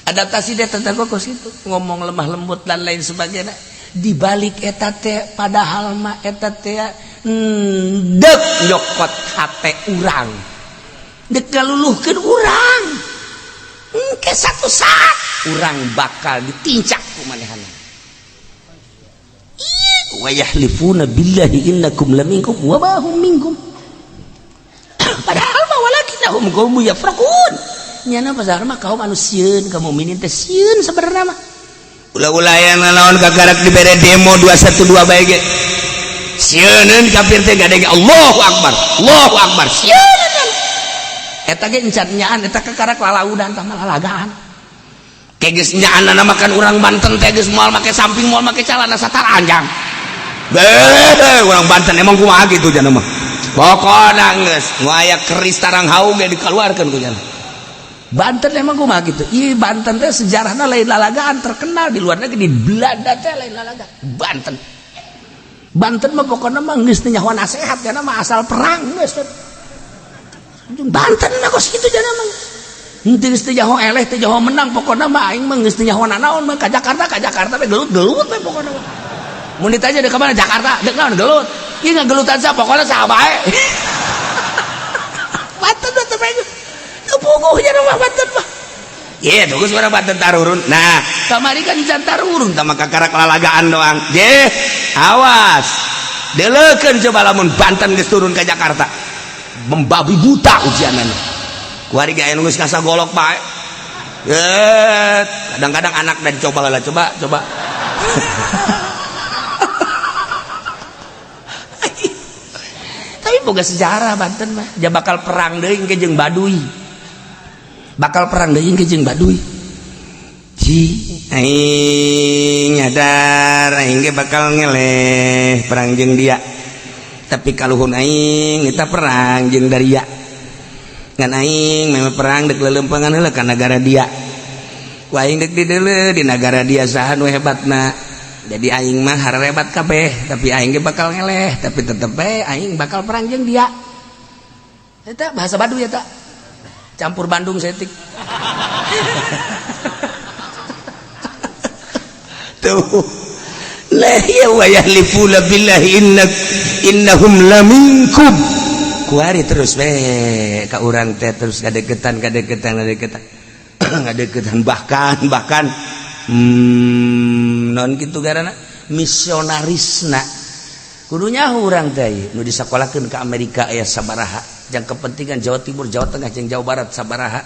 Adaptasi teh datang ka kos kitu, ngomong lemah lembut dan lain sebagainya. Di balik eta teh padahal mah eta teh deuk nyokot hate urang. Deuk ngaluluhkeun urang. Engke satu saat urang bakal ditincak ku manehana. Wa yahlifuna billahi innakum laminkum wa ma hum minkum. Padahal mah walakinnahum qaumun yafraqun. Nyana pasar mah kaum anu sieun ka mukminin teh sieun sabenerna mah. Ulah-ulah aya nanaon kakarak dibere demo 212 bae ge. Sieuneun kafir teh gadege Allahu akbar. Allahu akbar. Sieuneun. Eta ge encan nyaan eta kakarak lalaudan tah malalagaan. Geus nyaanana makan urang Banten teh geus moal make samping moal make calana sataranjang. Beuh, urang Banten emang kumaha kitu jana mah. Pokona geus nu aya keris tarang haung ge dikeluarkeun ku jana. Banten emang kumaha kitu. Ih Banten teh sejarahna lain lalagaan terkenal di luar negeri, di Belanda teh lain lalagaan. Banten. Banten mah pokona mah geus teu nyaho nasehat jana mah asal perang geus. Banten mah kos kitu jana mah. Henteu geus teu nyaho eleh teu nyaho menang pokona mah aing mah geus teu nyaho nanaon mah ka Jakarta we gelut-gelut we pokona mah. Mun ditanya deuk ka mana Jakarta, deuk naon gelut. Ieu ngagelutan sa pokona saha bae. Banten mah teu teu puguh nya mah Banten mah. Ye, bagus urang Banten tarurun. Nah, kamari kan can tarurun tah mah kakarak lalagaan doang. Je, awas. Deleukeun coba lamun Banten geus turun ka Jakarta. Membabi buta ujianana. Kuari ge aya nu geus kasagolok bae. Kadang-kadang anak dan coba lah, coba. Tapi boga sejarah Banten mah, ja bakal perang deui engke jeung Baduy. Bakal perang deui engke jeung Baduy. Ji, aing nyadar aing ge bakal ngeleh perang jeung dia, tapi kaluhun aing kita perang jeung daria, ngan aing memang perang dek lelempangan heula ka nagara dia. Ku aing dek dideuleu di nagara dia saha nu hebatna. Jadi aing mah harebat kabeh, tapi aing ge bakal ngeleh, tapi tetep bae aing bakal perang jeung dia. Eta bahasa Baduy, eta campur Bandung setik. Tuh lah ya, wa yahlifuna billahi innak innahum laminkum. Kuari terus we ka urang teh, terus kadeketan, kadeketan, kadeketan, ngadeketan, bahkan bahkan non kitu garana misionarisna. Kudunya urang teh nu disakolahkeun ke Amerika aya sabaraha jang kepentingan Jawa Timur, Jawa Tengah jeung Jawa Barat sabaraha,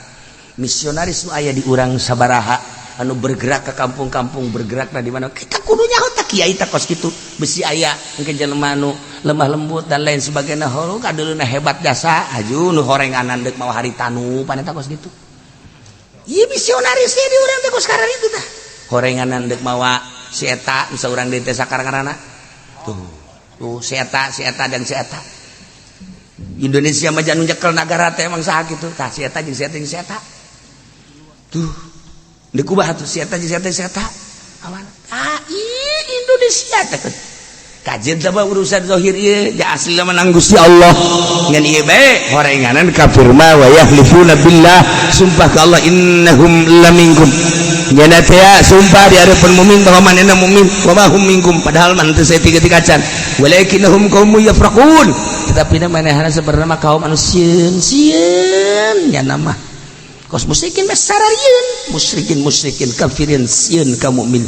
misionaris nu aya di urang sabaraha, anu bergerak ke kampung-kampung, bergerak di mana kita kudunya otak kiai tak kos kitu. Besi aya mungkin jelema nu lemah lembut dan lain sebagainya, holu kadeuleuna hebat jasa aju nu horenganan deuk mawa haritanu pan eta kos kitu. Ieu misionarisnya di urang teh kos itu tah horenganan deuk mawa si eta, bisa urang di teh sakarang tuh tuh si eta, si eta dan si eta. Indonesia mah anu nyekel nagara teh emang saha kitu tah, si eta jeung si eta jeung si eta tuh. Deuk kumaha tuh si eta jeung si eta si eta awan? Ah, Indonesia teh kajian teh urusan zahir ieu ja, asli menang Gusti Allah. Ngan ieu bae horenganan kafir mah, wa yahlifuna billah, sumpah ka Allah, innahum laminkum, nyana teh sumpah di hadapan mukmin bahwa manehna mukmin, wa ma hum minkum, padahal mah teu saeutik acan, walakinnahum qaumun yafraqun, tetapi manehna sebenarnya mah kaum anu sieun sieun. Nyana mah kos musyrikin mah sararieun, musyrikin musyrikin kafirin sieun ka mukmin.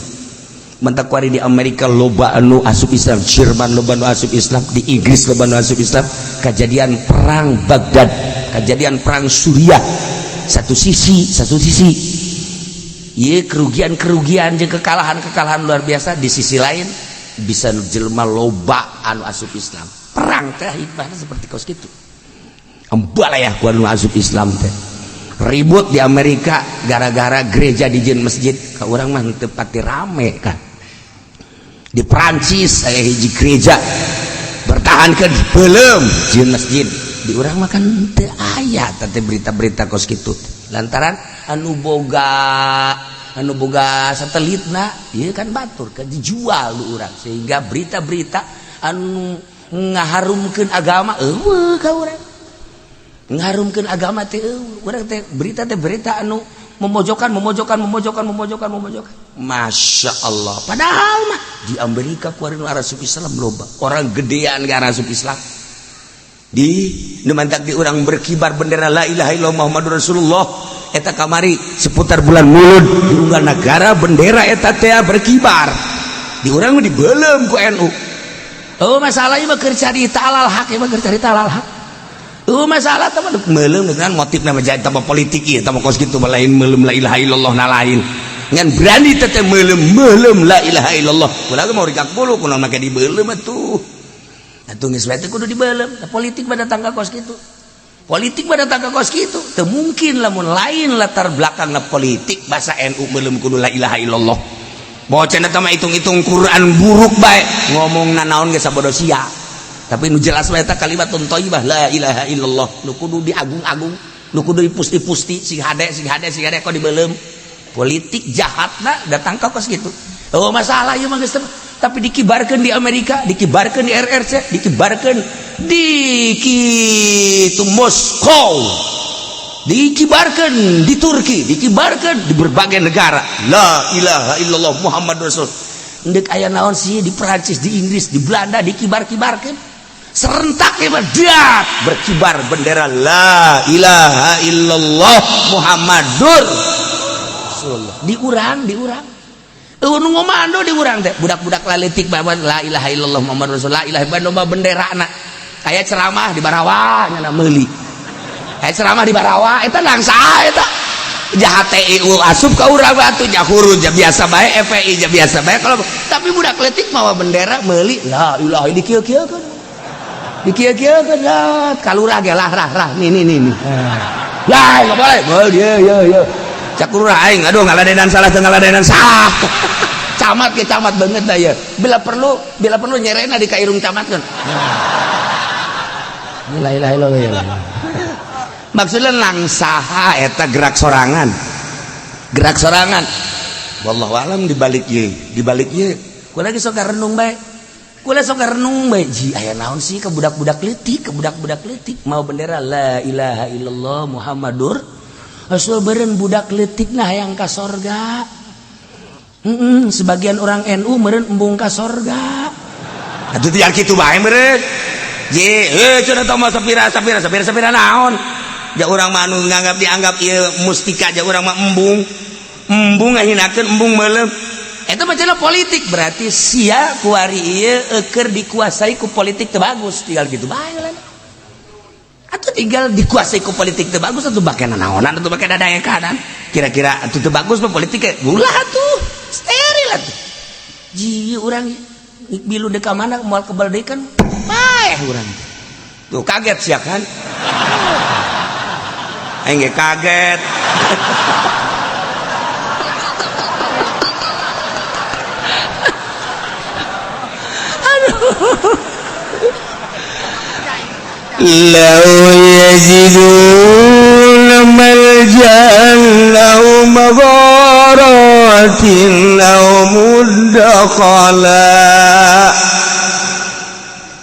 Mentak kuari di Amerika loba anu asup Islam, Jerman loba anu asup Islam, di Inggris loba anu asup Islam. Kejadian perang Baghdad, kejadian perang Suriah, satu sisi, satu sisi iya kerugian-kerugian jeung kekalahan-kekalahan luar biasa, di sisi lain bisa jelma loba anu asup Islam. Perang teh hikmahnya seperti kos gitu, embalayah ku anu asup Islam teh. Ribut di Amerika gara-gara gereja dijieun masjid, ke urang mah teu pati rame kan. Di Prancis aya hiji gereja bertahan ke belum jieun masjid, di urang mah kan teu aya teh berita-berita kos kitu, lantaran anu boga satelitna ieu kan batur kan dijual di urang, sehingga berita-berita anu ngaharumkeun agama eueuh ka urang. Ngarumkeun agama teh urang teh berita teh berita anu memojokkan, memojokkan, memojokkan, memojokkan, memojokkan. Masya Allah, padahal mah di Amerika kuari nu asup Islam loba, orang gedean gak asup Islam. Di nu mantak di urang berkibar bendera la ilaha illallah Muhammadur Rasulullah. Eta kamari seputar bulan Mulud di unggal negara bendera eta teh berkibar, di urang mah dibelem ku NU. Oh, masalah ieu mah keur carita alal hak, ieu mah keur carita alal hak. Oh, masalah teman melem dengan motif nama jadi tambah politik ieu, tambah kos kitu, lain melem la ilaha illallah na lain. Ngan berani teh melem melem la ilaha illallah. Ulah mau rikak bulu kunaon make dibelem atuh. Atuh geus bae kudu dibelem. Nah, politik pada tangga kos kitu. Politik pada tangga kos kitu. Teu mungkin lamun lain latar belakangna politik bahasa NU melem kudu la ilaha illallah. Bocah eta mah hitung-hitung Quran buruk bae, ngomong nanaon ge sabodo sia. Tapi nu jelas mah eta kalimatun thayyibah la ilaha illallah nu kudu diagung-agung, nu kudu dipusti-pusti, sing hade, sing hade, sing hade, kok dibelem. Politik jahatna datang ka kos kitu. Oh, masalah ieu mah geus, tapi dikibarkeun di Amerika, dikibarkeun di RRC, dikibarkeun di kitu Moskow, dikibarkan di Turki, dikibarkan di berbagai negara la ilaha illallah Muhammad Rasul. Ndek aya naon sih di Perancis, di Inggris, di Belanda dikibar-kibarkan serentak ya, dak berkibar bendera la ilaha illallah Muhammadur Rasulullah. Di urang, di urang nu ngomando di urang teh budak-budak laletik bawa la ilaha illallah Muhammad Rasul, la ilaha illallah bendera na. Aya ceramah di Barawa nya meuli, aya ceramah di Barawa eta nangsa eta jahat TIU asup ka urang batu jahuru ja biasa bae, FPI ja biasa bae kalau, tapi budak letik mawa bendera meuli la ilaha di kieu-kieu kan, di kieu-kieu kan kalurah ge lah rah rah nih nih nih nih ya, nggak boleh boleh ya ya ya. Cak lurah aing, aduh, ngaladenan salah teu ngaladenan salah. Camat ke camat banget dah ya. Bila perlu, bila perlu nyerena di kairung camat kan. La ilaha illallah. Maksudnya langsaha eta gerak sorangan. Gerak sorangan. Wallahu alam di balik ieu, di balik ieu. Kula lagi sok renung bae. Kula sok renung bae. Ji, aya naon sih ke budak-budak leutik, ke budak-budak leutik mau bendera la ilaha illallah Muhammadur Rasul, beren budak leutik nah yang ka sorga. Sebagian orang NU meureun embung ka sorga. Atuh tinggal kitu bae meureun. Je, eh, cenah tah mah sapira sapira sapira sapira naon? Ja urang mah anu nganggap dianggap ieu mustika, ja urang mah embung. Embung ngahinakeun, embung meuleum. Eta mah cenah politik, berarti sia kuari ieu eukeur dikuasai ku politik teu bagus, tinggal gitu bae lah. Atau tinggal dikuasai ku politik teu bagus atuh bake naonan atuh bake dadaekanan. Kira-kira atuh teu bagus mah politik ulah atuh. Steril atuh. Ji, urang bilu deka mana moal kebal deui kan paeh urang. Tuh kaget sia kan? Aing ge kaget. Aduh. لو يجدون ملجأ أو مغارات أو مدخلا.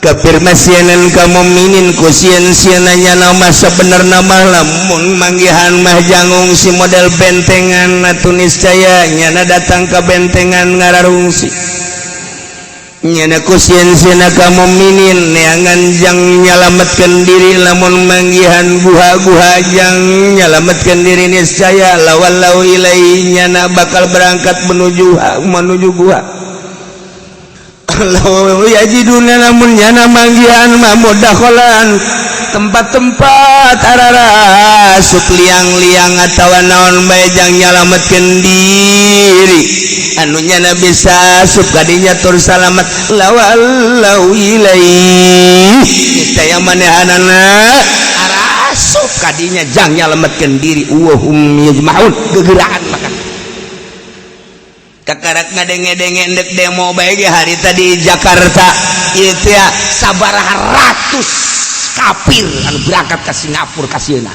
Kafir masienan ka mukminin ku sieun-sieun nama. Sebenarna mah lamun manggihan mah jang ngungsi model bentengan atuh, niscaya nyana datang ke bentengan ngararungsi. Nyana ku sieun-sieun ka mukminin neangan jang nyalametkeun diri, lamun manggihan guha-guha jang nyalametkeun diri, niscaya lawallau ilaihi nyana bakal berangkat menuju menuju guha. Law yajiduna lamun nyana manggihan mah mudakhalan tempat-tempat ararasup liang-liang atawa naon bae jang nyalametkeun diri anu nyana bisa asup kadinya tur salamet, lawallau ilaihi niscaya manehanana arasup kadinya jang nyalametkeun diri. Wahum yajma'un gegeraan maka kakarak ngadenge-denge ndek demo bae ge hari tadi Jakarta itu ya. Sabaraha ratus kafir anu berangkat ke Singapura kasieuna.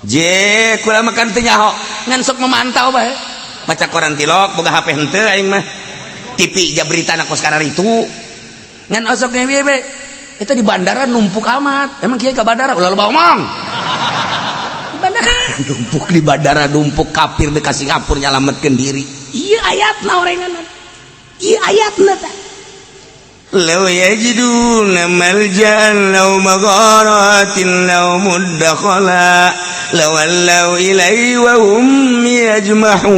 Je, kula makan teu nyaho ngan sok memantau bae, maca koran tilok, boga HP henteu aing mah, TV ja berita na kos itu ngan osok ge be itu di bandara numpuk amat. Emang kiai ke bandara ulah loba omong. Di bandara numpuk, di bandara numpuk kafir dekat Singapura nyalametkeun diri. Iya, ayatna orenganan, iya ayatna tah. لو يجدون ملجأ أو مغارات أو مدخلا لولوا إليه وهم يجمحون.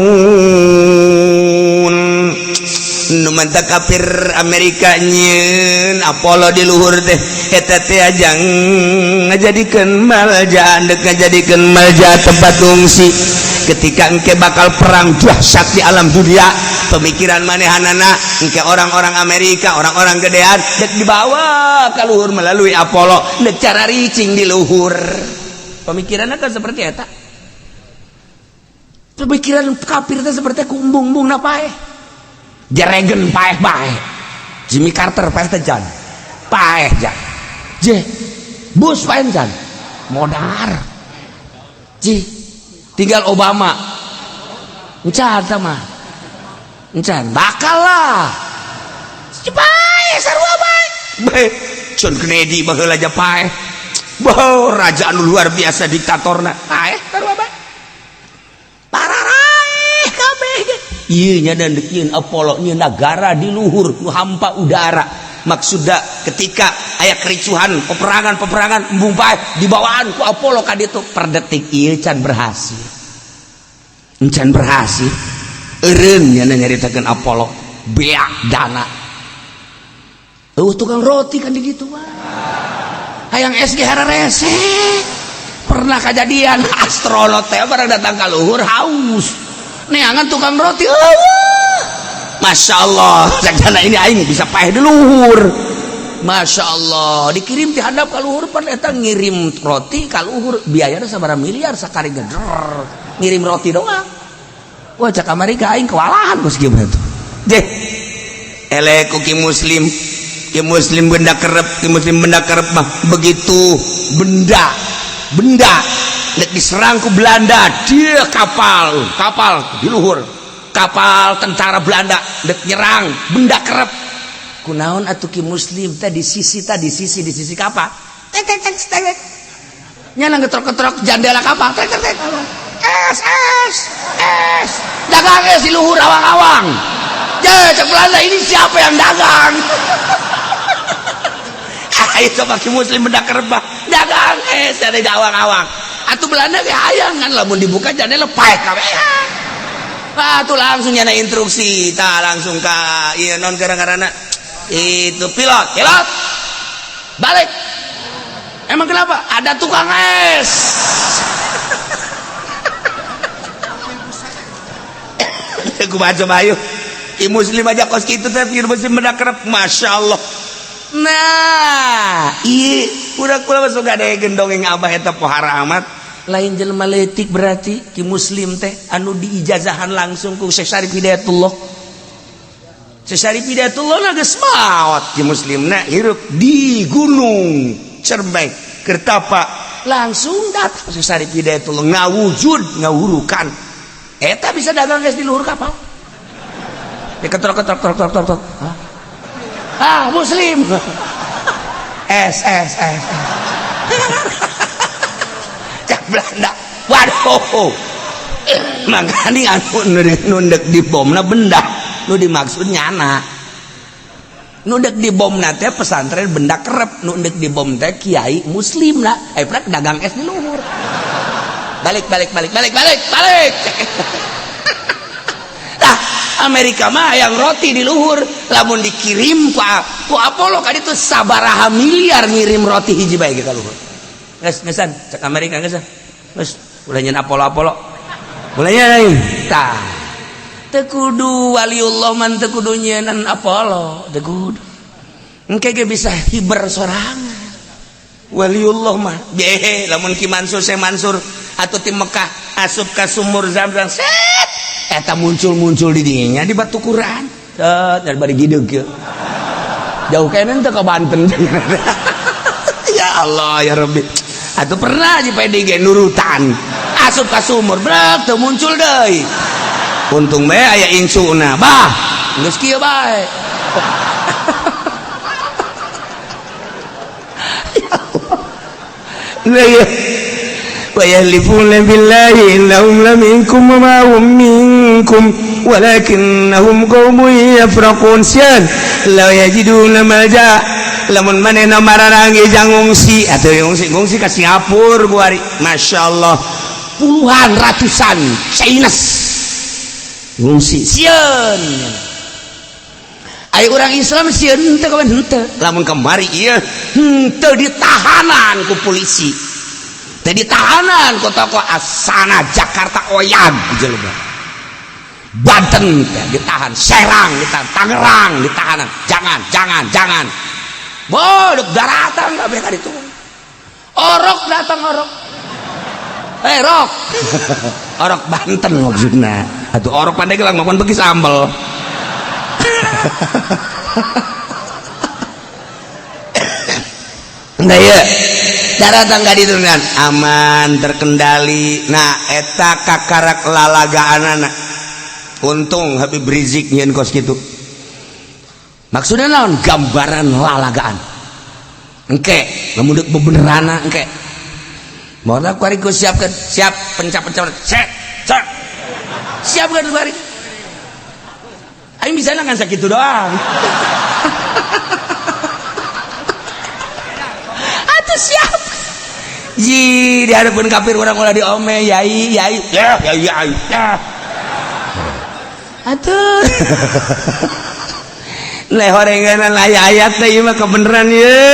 Nu mantap kafir Amerika nyieun Apollo di luhur teh, eta teh ajang ngajadikeun malja, dek ngajadikeun malja tempat ngungsi ketika engke bakal perang dahsyat di alam dunia. Pemikiran manehanana engke orang-orang Amerika, orang-orang gedean dek dibawa ke luhur melalui Apollo, dek cara ricing di luhur. Pemikirannya kan seperti eta, pemikiran kafir teh seperti kumbung-bung na paeh. Reagan paeh bae, Jimmy Carter paeh teh jan paeh jan je, Bush paeh jan modar ji, tinggal Obama encan sama encan bakal lah paeh sarua bae bae. John Kennedy baheula aja paeh. Bah, raja anu luar biasa diktatorna paeh sarua bae, pararaeh kabeh ge. Ieu nya dan dek Apollo nyieun negara di luhur nu hampa udara. Maksudna ketika aya kericuhan, peperangan-peperangan, embung paeh dibawaan ku Apollo ka ditu. Per detik ieu can berhasil, can berhasil eureun nya nyaritakeun Apollo beak dana. Eueuh tukang roti kan di ditu mah hayang SG hararese. Pernah kejadian astronot teh barang datang ka luhur haus, neangan tukang roti eueuh. Masya Allah, cakana ini aing bisa paeh di luhur. Masya Allah, dikirim ti handap ka luhur pan eta ngirim roti ka luhur biayana sabaraha miliar sakali geder. Ngirim roti doang. Wah, cak Amerika aing kewalahan kos kieu tuh. Deh. Eleh ku ki muslim. Ki muslim benda kerep, ki muslim benda kerep mah begitu benda benda nek diserang ku Belanda, dia kapal, kapal di luhur. Kapal tentara Belanda dek nyerang benda kerep. Kunaon atuh ki muslim teh di sisi tadi sisi di sisi kapal. Tek tek tek tek. Nyana ngetrok-ketrok jendela kapal. Tek tek tek. Es es es. Dagang es di luhur awang-awang. Ya, cek Belanda ini siapa yang dagang? Ayo coba ki muslim benda kerep mah dagang es dari awang-awang. Atuh Belanda ge hayang kan lamun dibuka jendela paeh kabeh. Ah, tuh langsung nyana instruksi, tah langsung ka ieu non gara-garana itu pilot, pilot balik. Emang kenapa? Ada tukang es. Aku baca bayu. Ki muslim aja kos kitu teh ki muslim benda kerep, Masya Allah. Nah, iya udah kula masuk ada gendong abah eta pohara amat. Lain jelema leutik berarti ki muslim teh anu diijazahan langsung ku Syekh Syarif Hidayatullah. Syekh Syarif Hidayatullah na geus maot, ki muslimna hirup di Gunung Cermai Kertapa, langsung datang Syekh Syarif Hidayatullah ngawujud ngawurukan eta bisa dagang geus di luhur kapal. Diketrok ketrok trok trok trok trok. Ah, muslim. S S S. Cak Belanda. Waduh. Makanya anu nundek di bomna benda nu dimaksud nyana. Nu dek di bom teh pesantren benda kerep, nu dek di bom teh kiai muslim lah. Eh, prak dagang es di luhur. Balik balik balik balik balik balik. Tah, Amerika mah yang roti di luhur, lamun dikirim ku Apollo kan itu sabaraha miliar ngirim roti hiji bae ka luhur. Geus geusan cek Amerika geus. Geus ulah nyeun Apollo-Apollo. Ulah nyeun. Tah. Teu kudu waliullah man teu kudu nyieun Apollo, teu kudu. Engke ge bisa hiber sorangan. Waliullah mah behe lamun Ki Mansur Syekh Mansur atau ti Mekah asup ka sumur Zamzam set eta muncul-muncul di dinya di batu Quran. Set dari bari gideug kieu. Jauh kene teh ka Banten. Ya Allah ya Rabbi. Atuh pernah di PDG nurutan asup ka sumur brek teu muncul deui. Untung bae aya incuna bah geus kieu bae. Wa yahlifuna billahi innahum laminkum wa ma hum minkum walakinnahum qaumun yafraqun. Syan la yajiduna malja lamun manehna mararangi jang ngungsi atuh ngungsi ngungsi ka Singapura kuari. Masya Allah puluhan ratusan Chinese ngungsi sieun. Ayo orang Islam sieun teu kawan henteu lamun kemari ieu henteu ditahanan ku polisi, teu ditahanan ku tokoh asana Jakarta oyag jelema Banten ditahan, Serang ditahan, Tangerang ditahanan, jangan jangan jangan bodok daratan kabeh ka ditu. Orok datang orok. Eh rok. Orok Banten maksudna. Atuh orok Pandeglang makan begi sambel. Nah ya, daratan ka ditu kan aman terkendali. Nah eta kakarak lalagaanana. Untung Habib Rizik nyieun kos kitu. Maksudna naon? Gambaran lalagaan. Engke lamun deuk bebenerana engke. Moal kuari ku siapkeun, siap pencap-pencap set set. Siapkeun kuari. Aing bisa ngan sakitu doang. Atuh siap. Ji di hadapan kafir urang ulah diome yai yai ya yai yai ya. Atuh. Leh horenganan aya ayat teh ieu mah kebeneran ye.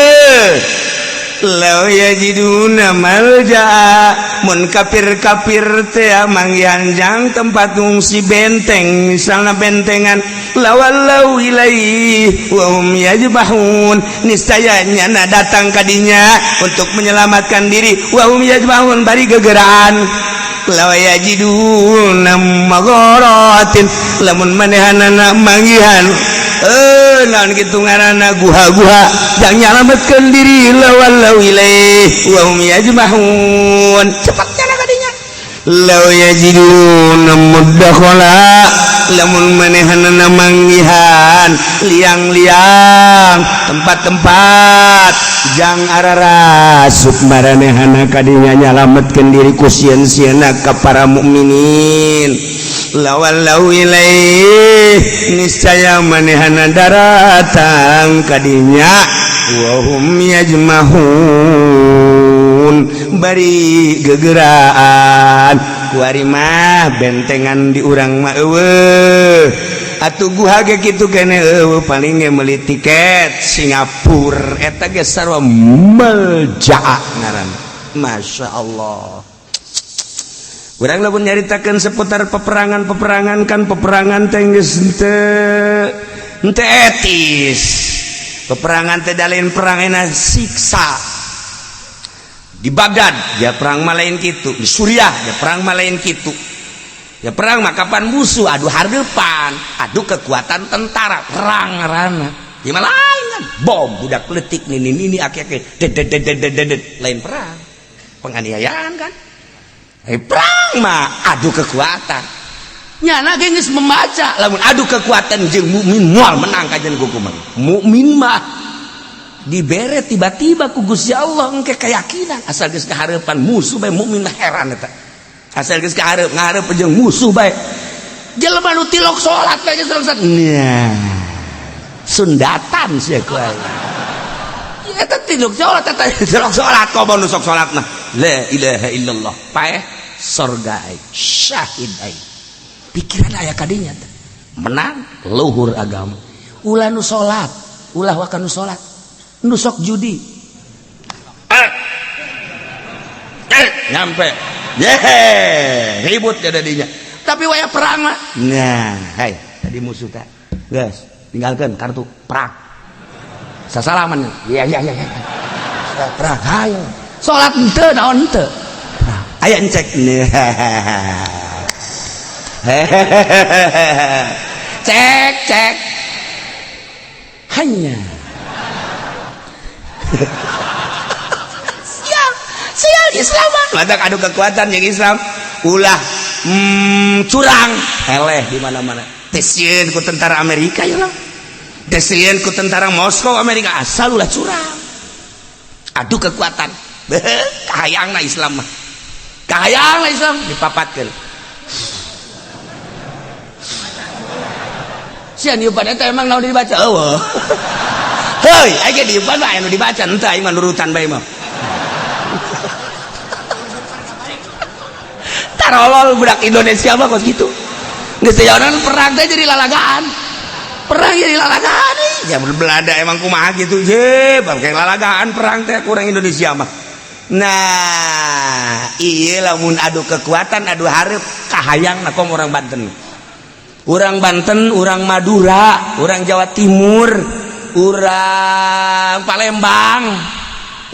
Law yajiduna malja mun kafir-kafir teh manggihan jang tempat ngungsi benteng misalna bentengan lawallau ilaihi wa hum yajbahun niscaya nyana datang kadinya untuk menyelamatkan diri wa hum yajbahun bari gegeraan. Law yajiduna magharatin, lamun manehanana manggihan naon kitu ngaranna guha-guha jang nyalametkeun diri, lawallau ilaih wa hum yajmahun, cepat nyana kadinya. Law yajiduna mudakhala, lamun manehanana manggihan liang-liang tempat-tempat jang ararasup, maranehana kadinya nyalametkeun diri ku sieun-sieunna ka para mukminin. Lawallau ilaih, niscaya manehana daratang kadinya, wa hum yajmahun, bari gegeraan. Kuari mah bentengan di urang mah eueuh atuh, guha ge kitu kene eueuh, paling ge meuli tiket Singapura, eta ge sarua meljaa ngaran. Masya Allah. Urang lamun nyaritakeun seputar peperangan-peperangan kan, peperangan teh geus henteu henteu etis. Peperangan teh lain perang enak siksa. Di Baghdad ya perang mah lain kitu, di Suriah ya perang mah lain kitu. Ya perang mah kapan musuh adu hareupan, adu kekuatan tentara, perang ngaranna. Ya mah lain kan, bom budak letik nini nini aki-aki ded ded ded ded ded, lain perang. Penganiayaan kan. Perang mah adu kekuatan. Nyana ge geus membaca lamun adu kekuatan jeung mukmin moal menang kajian ku kumaha. Mukmin mah dibere tiba-tiba ku Gusti Allah engke keyakinan asal geus kahareupan musuh bae, mukmin mah heran eta. Asal geus kahareup ngahareup jeung musuh bae. Jelema nu tilok salat bae geus salat. Nah. Sundatan sia ku aing. Eta tilok salat, eta tilok salat komo nu sok salatna. La ilaha illallah. Paeh sorga aing, syahid aing. Pikiran aya kadinya teh. Menang luhur agama. Ulah nu salat, ulah waka nu salat. Nu sok judi. Eh. Eh, nyampe. Yehe, ribut ya dadinya. Tapi waya perang mah. Nah, hai, tadi musuh teh. Guys, tinggalkan kartu perang. Sasalaman. Iya. Perang, hayo. Salat henteu naon henteu. Perang. Aya encek. Cek, cek. Hanya. Sial, sial Islam mah. Lantak adu kekuatan yang Islam ulah curang eleh di mana-mana. Teu sieun ku tentara Amerika ya lah. Teu sieun ku tentara Moskow Amerika asal ulah curang. Adu kekuatan. Kahayangna Islam mah. Kahayangna Islam dipapatkeun. Sia niupan eta emang naon dibaca eueuh. Heuy, aing ge diupan mah anu dibaca henteu, aing mah nurutan bae mah. Tarolol budak Indonesia mah kos kitu. Geus teh perang teh jadi lalagaan. Perang jadi lalagaan. Ya Belanda emang kumaha gitu je, bangke lalagaan perang teh kurang Indonesia mah. Nah, iya lamun adu kekuatan adu hareup kahayangna kom orang Banten. Orang Banten, orang Madura, orang Jawa Timur, orang Palembang,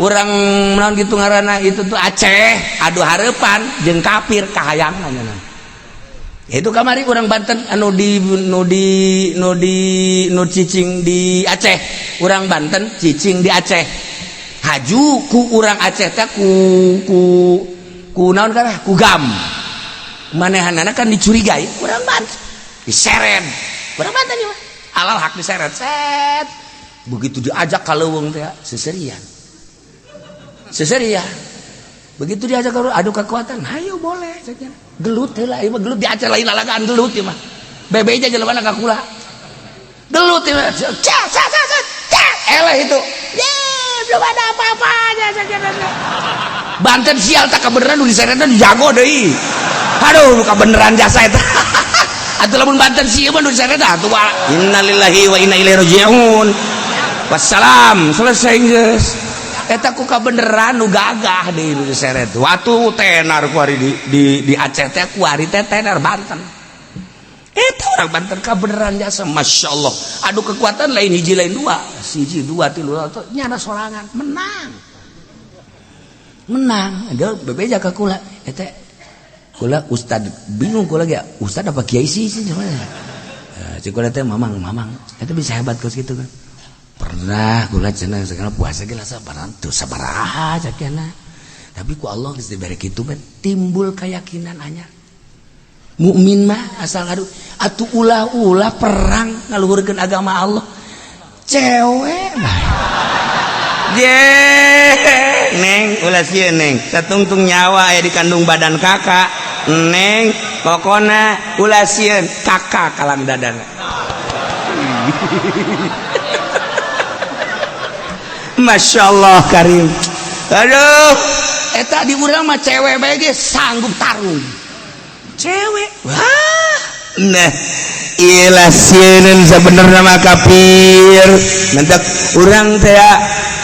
orang naon gitu ngaranna itu tuh Aceh, adu hareupan jeung kafir kahayangna nya. Itu kamari orang Banten anu di nu di nu di nu cicing di Aceh, orang Banten cicing di Aceh. Haju ku urang Aceh teh ku ku ku naon kana ku gam. Manehanana kan dicurigai urang Banten. Diseret. Urang Banten ieu mah. Alal hak diseret. Set. Begitu diajak ka leuweung teh seserian. Seserian. Begitu diajak ke adu kekuatan, hayo boleh saja. Gelut heula ieu mah, gelut di Aceh lain lalagaan gelut ieu mah. Bebe aja jelema ka kula. Gelut ieu mah. Cak cak cak cak. Eleh itu. Ye, belum ada apa-apanya saja. Banten sial tak kebeneran nu diseretna jago deui. Aduh, nu kabeneran jasa eta. Atuh lamun Banten sieun mah nu diseretna atuh innalillahi wa inna ilaihi raji'un. Wassalam, selesai geus. Eta ku kabeneran nu gagah deui nu diseret. Waktu tenar ku hari di Aceh teh ku hari teh tenar Banten. Eta orang Banten kabeneran jasa, Masya Allah. Adu kekuatan lain hiji lain dua, siji dua tilu nyana sorangan menang. Menang, ada bebeja ka kula eta Kula ustad bingung kula ge, ustad apa kiai sih sih sebenarnya. Cek kula teh mamang mamang itu bisa hebat kos gitu kan. Pernah kula cenah segala puasa ge sabaran tuh sabaraha cakena. Tapi ku Allah geus dibere kitu mah timbul keyakinan anyar. Mukmin mah asal ngadu atuh ulah-ulah perang ngaluhurkeun agama Allah. Cewek mah. Je, neng ulah sieun neng, satungtung nyawa aya di kandung badan kakak. Neng, pokona ulah sieun kakak kalang dadana. Masya Allah karim. Aduh, eta di urang mah cewek bae ge sanggup tarung. Cewek. Wah, nah ilah sieun sebenarnya mah kafir. Mentak urang teh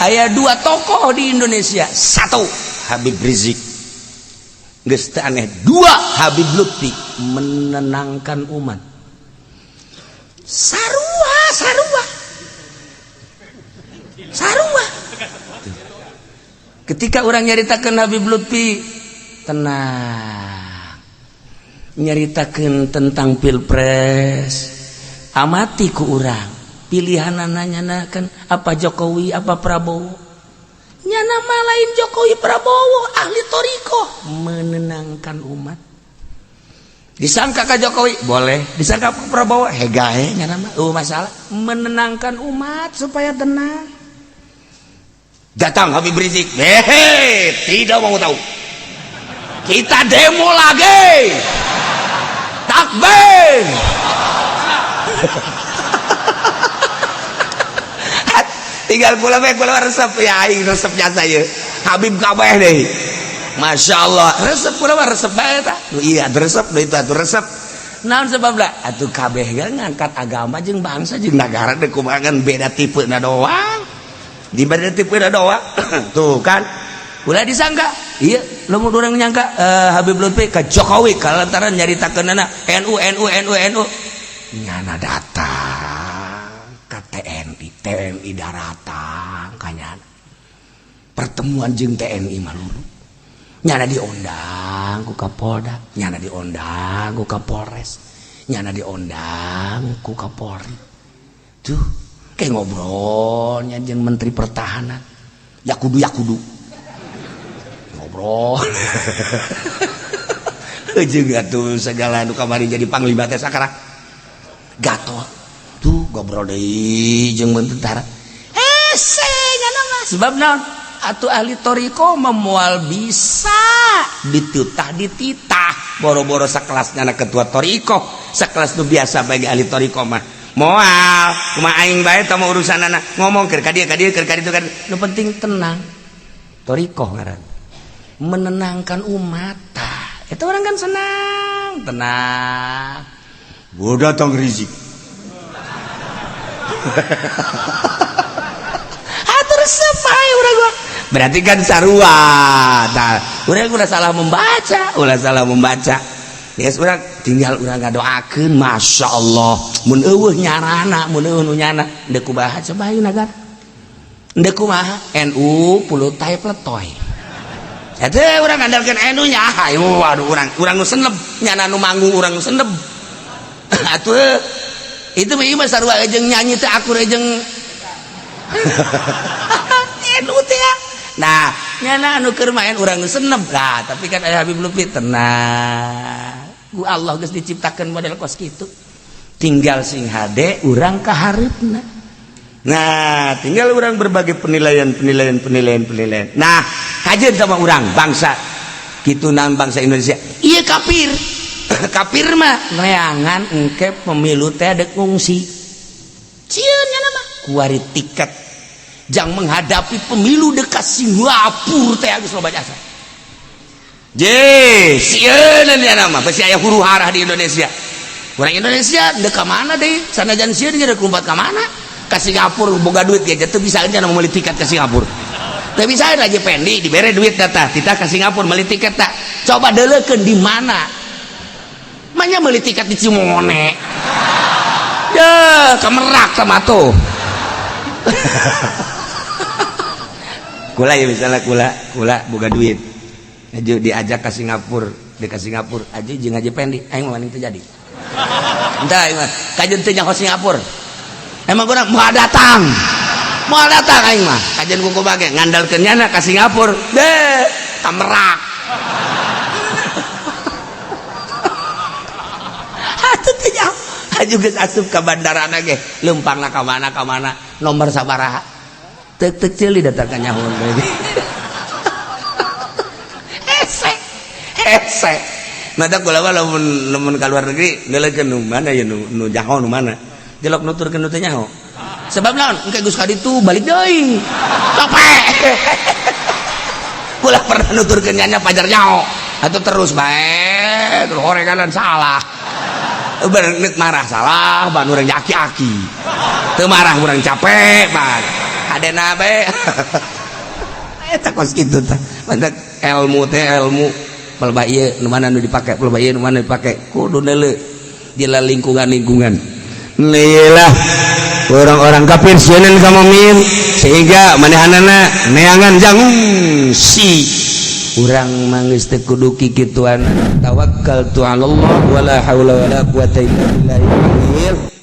aya dua tokoh di Indonesia. Satu Habib Rizik, geus teu aneh. Dua Habib Lutfi, menenangkan umat. Sarua sarua sarua. Ketika orang nyaritakeun Habib Lutfi tenang, nyaritakeun tentang pilpres, amati ku urang pilihan nanya kan apa Jokowi apa Prabowo, nyana mah lain Jokowi Prabowo, ahli thoriqoh menenangkan umat. Disangka ka Jokowi boleh, disangka ka Prabowo hegae, nyana mah masalah menenangkan umat supaya tenang. Datang Habib Rizik, hehe, tidak mau tahu, kita demo lagi, takbir. Tinggal kula bae, kula resep ya, aing resep jasa ieu Habib kabeh deui. Masya Allah, resep kula mah resep bae tah. Iya, resep deui tah, resep. Naon sebabna? Atuh kabeh ge ngangkat agama jeung bangsa jeung nagara deui kumaha beda tipe na doang. Di beda tipe na doang. Tuh kan. Ulah disangka. Iya, lamun urang nyangka Habib Lutfi ka Jokowi kalantaran nyaritakeunana NU NU NU NU. Nyana datang ka TNI, TNI daratang ka nyana. Pertemuan jeung TNI malulu. Nyana diondang ku Kapolda, nyana diondang ku Kapolres, nyana diondang ku Kapolri. Tuh, kayak ngobrolnya jeung Menteri Pertahanan. Yakudu yakudu. Ngobrol. Jeung atuh segala nu kamari jadi panglima teh sakara. Gatot. Tuh ngobrol deui jeung tentara. Hese nyana mah. Sebab naon? Atuh ahli thoriqoh memual bisa ditutah dititah boro-boro sakelasnya anak ketua thoriqoh, sakelas nu biasa bagi ahli thoriqoh mah moal kumaha aing bae tah urusanana ngomong keur ka dieu ka dieu keur ka ditu ka nu penting tenang. Thoriqoh ngaran menenangkan umat tah eta orang kan senang tenang. Gua datang Rizik. Atur sepai urang gua. Berarti kan sarua. Tah, urang ulah salah membaca, ulah salah membaca. Geus urang tinggal urang ngadoakeun, Masya Allah. Mun eueuh nyarana, mun eueuh nu nyana, deuk kumaha coba ayeuna nagara. Deuk kumaha NU puluh tae pletoy. Eta urang ngandalkeun NU nya, hayu waduh urang urang nu seneb, nyana nu manggung urang nu seneb. Atuh itu mah ieu mah sarua jeung nyanyi teh akur jeung NU teh. Nah, nyana anu keur main urang nu seneb. Nah, tapi kan aya Habib Lutfi tenang. Ku Allah geus diciptakeun model kos kitu. Tinggal sing hade urang ka hareupna. Nah, tinggal urang berbagai penilaian penilaian penilaian penilaian. Nah, kajeun sama urang bangsa kitu naon bangsa Indonesia. Ieu kafir. Kafir mah neangan engke pemilu teh deuk ngungsi. Sieun nyana mah kuari tiket jang menghadapi pemilu dekat Singapura teh geus loba jasa. Je, sieun nyana mah besi aya huru hara di Indonesia. Urang Indonesia deuk ka mana deui? Sanajan sieun ge deuk lompat ka mana? Ka Singapura boga duit ge teu bisa nya meuli tiket ke Singapura. Teu bisa aja Pendi dibere duit data, kita ke Singapura meuli tiket tak. Coba deuleukeun di mana? Manya meuli tiket di Cimone. Deh, ka Merak sama tuh. Kula ya misalnya kula, kula boga duit. Aju diajak ke Singapura. Dek ka Singapura aja jeung Haji Pendi, aing mah teu jadi. Entah aing mah kajeun teu nyaho Singapura. Emang kurang mau datang. Mau datang aing mah. Kajeun ku bage ngandalkeun nyana ka Singapura. Deh, ka Merak. Atuh teu nyaho. Aju geus asup ka bandara ge, leumpangna ka mana ka mana, nomor sabaraha. Tek tek ceuli datang ka nyaho. Hese. Hese. Mata kula mah lamun lamun ka luar negeri neuleukeun nu mana ya nu nu nyaho nu mana. Jelok nuturkeun nu teu nyaho. Sebab naon? Engke geus ka ditu balik deui. Capek. Kula pernah nuturkeun nya pajar nyaho. Atuh terus bae, terus horeganan salah. Bener marah salah, ban urang aki-aki. Teu marah urang capek, ban. Hadena bae. Eta kos kitu tah. Mantak ilmu teh ilmu pelba ieu nu mana nu dipake, pelba ieu nu mana dipake. Kudu neuleu di lingkungan-lingkungan. Lah orang-orang kafir sieun ka mukmin sehingga manehanana neangan jangung si urang mah geus teu kudu kikituan. Tawakkaltu 'alallah wala haula wala quwata illa billahil.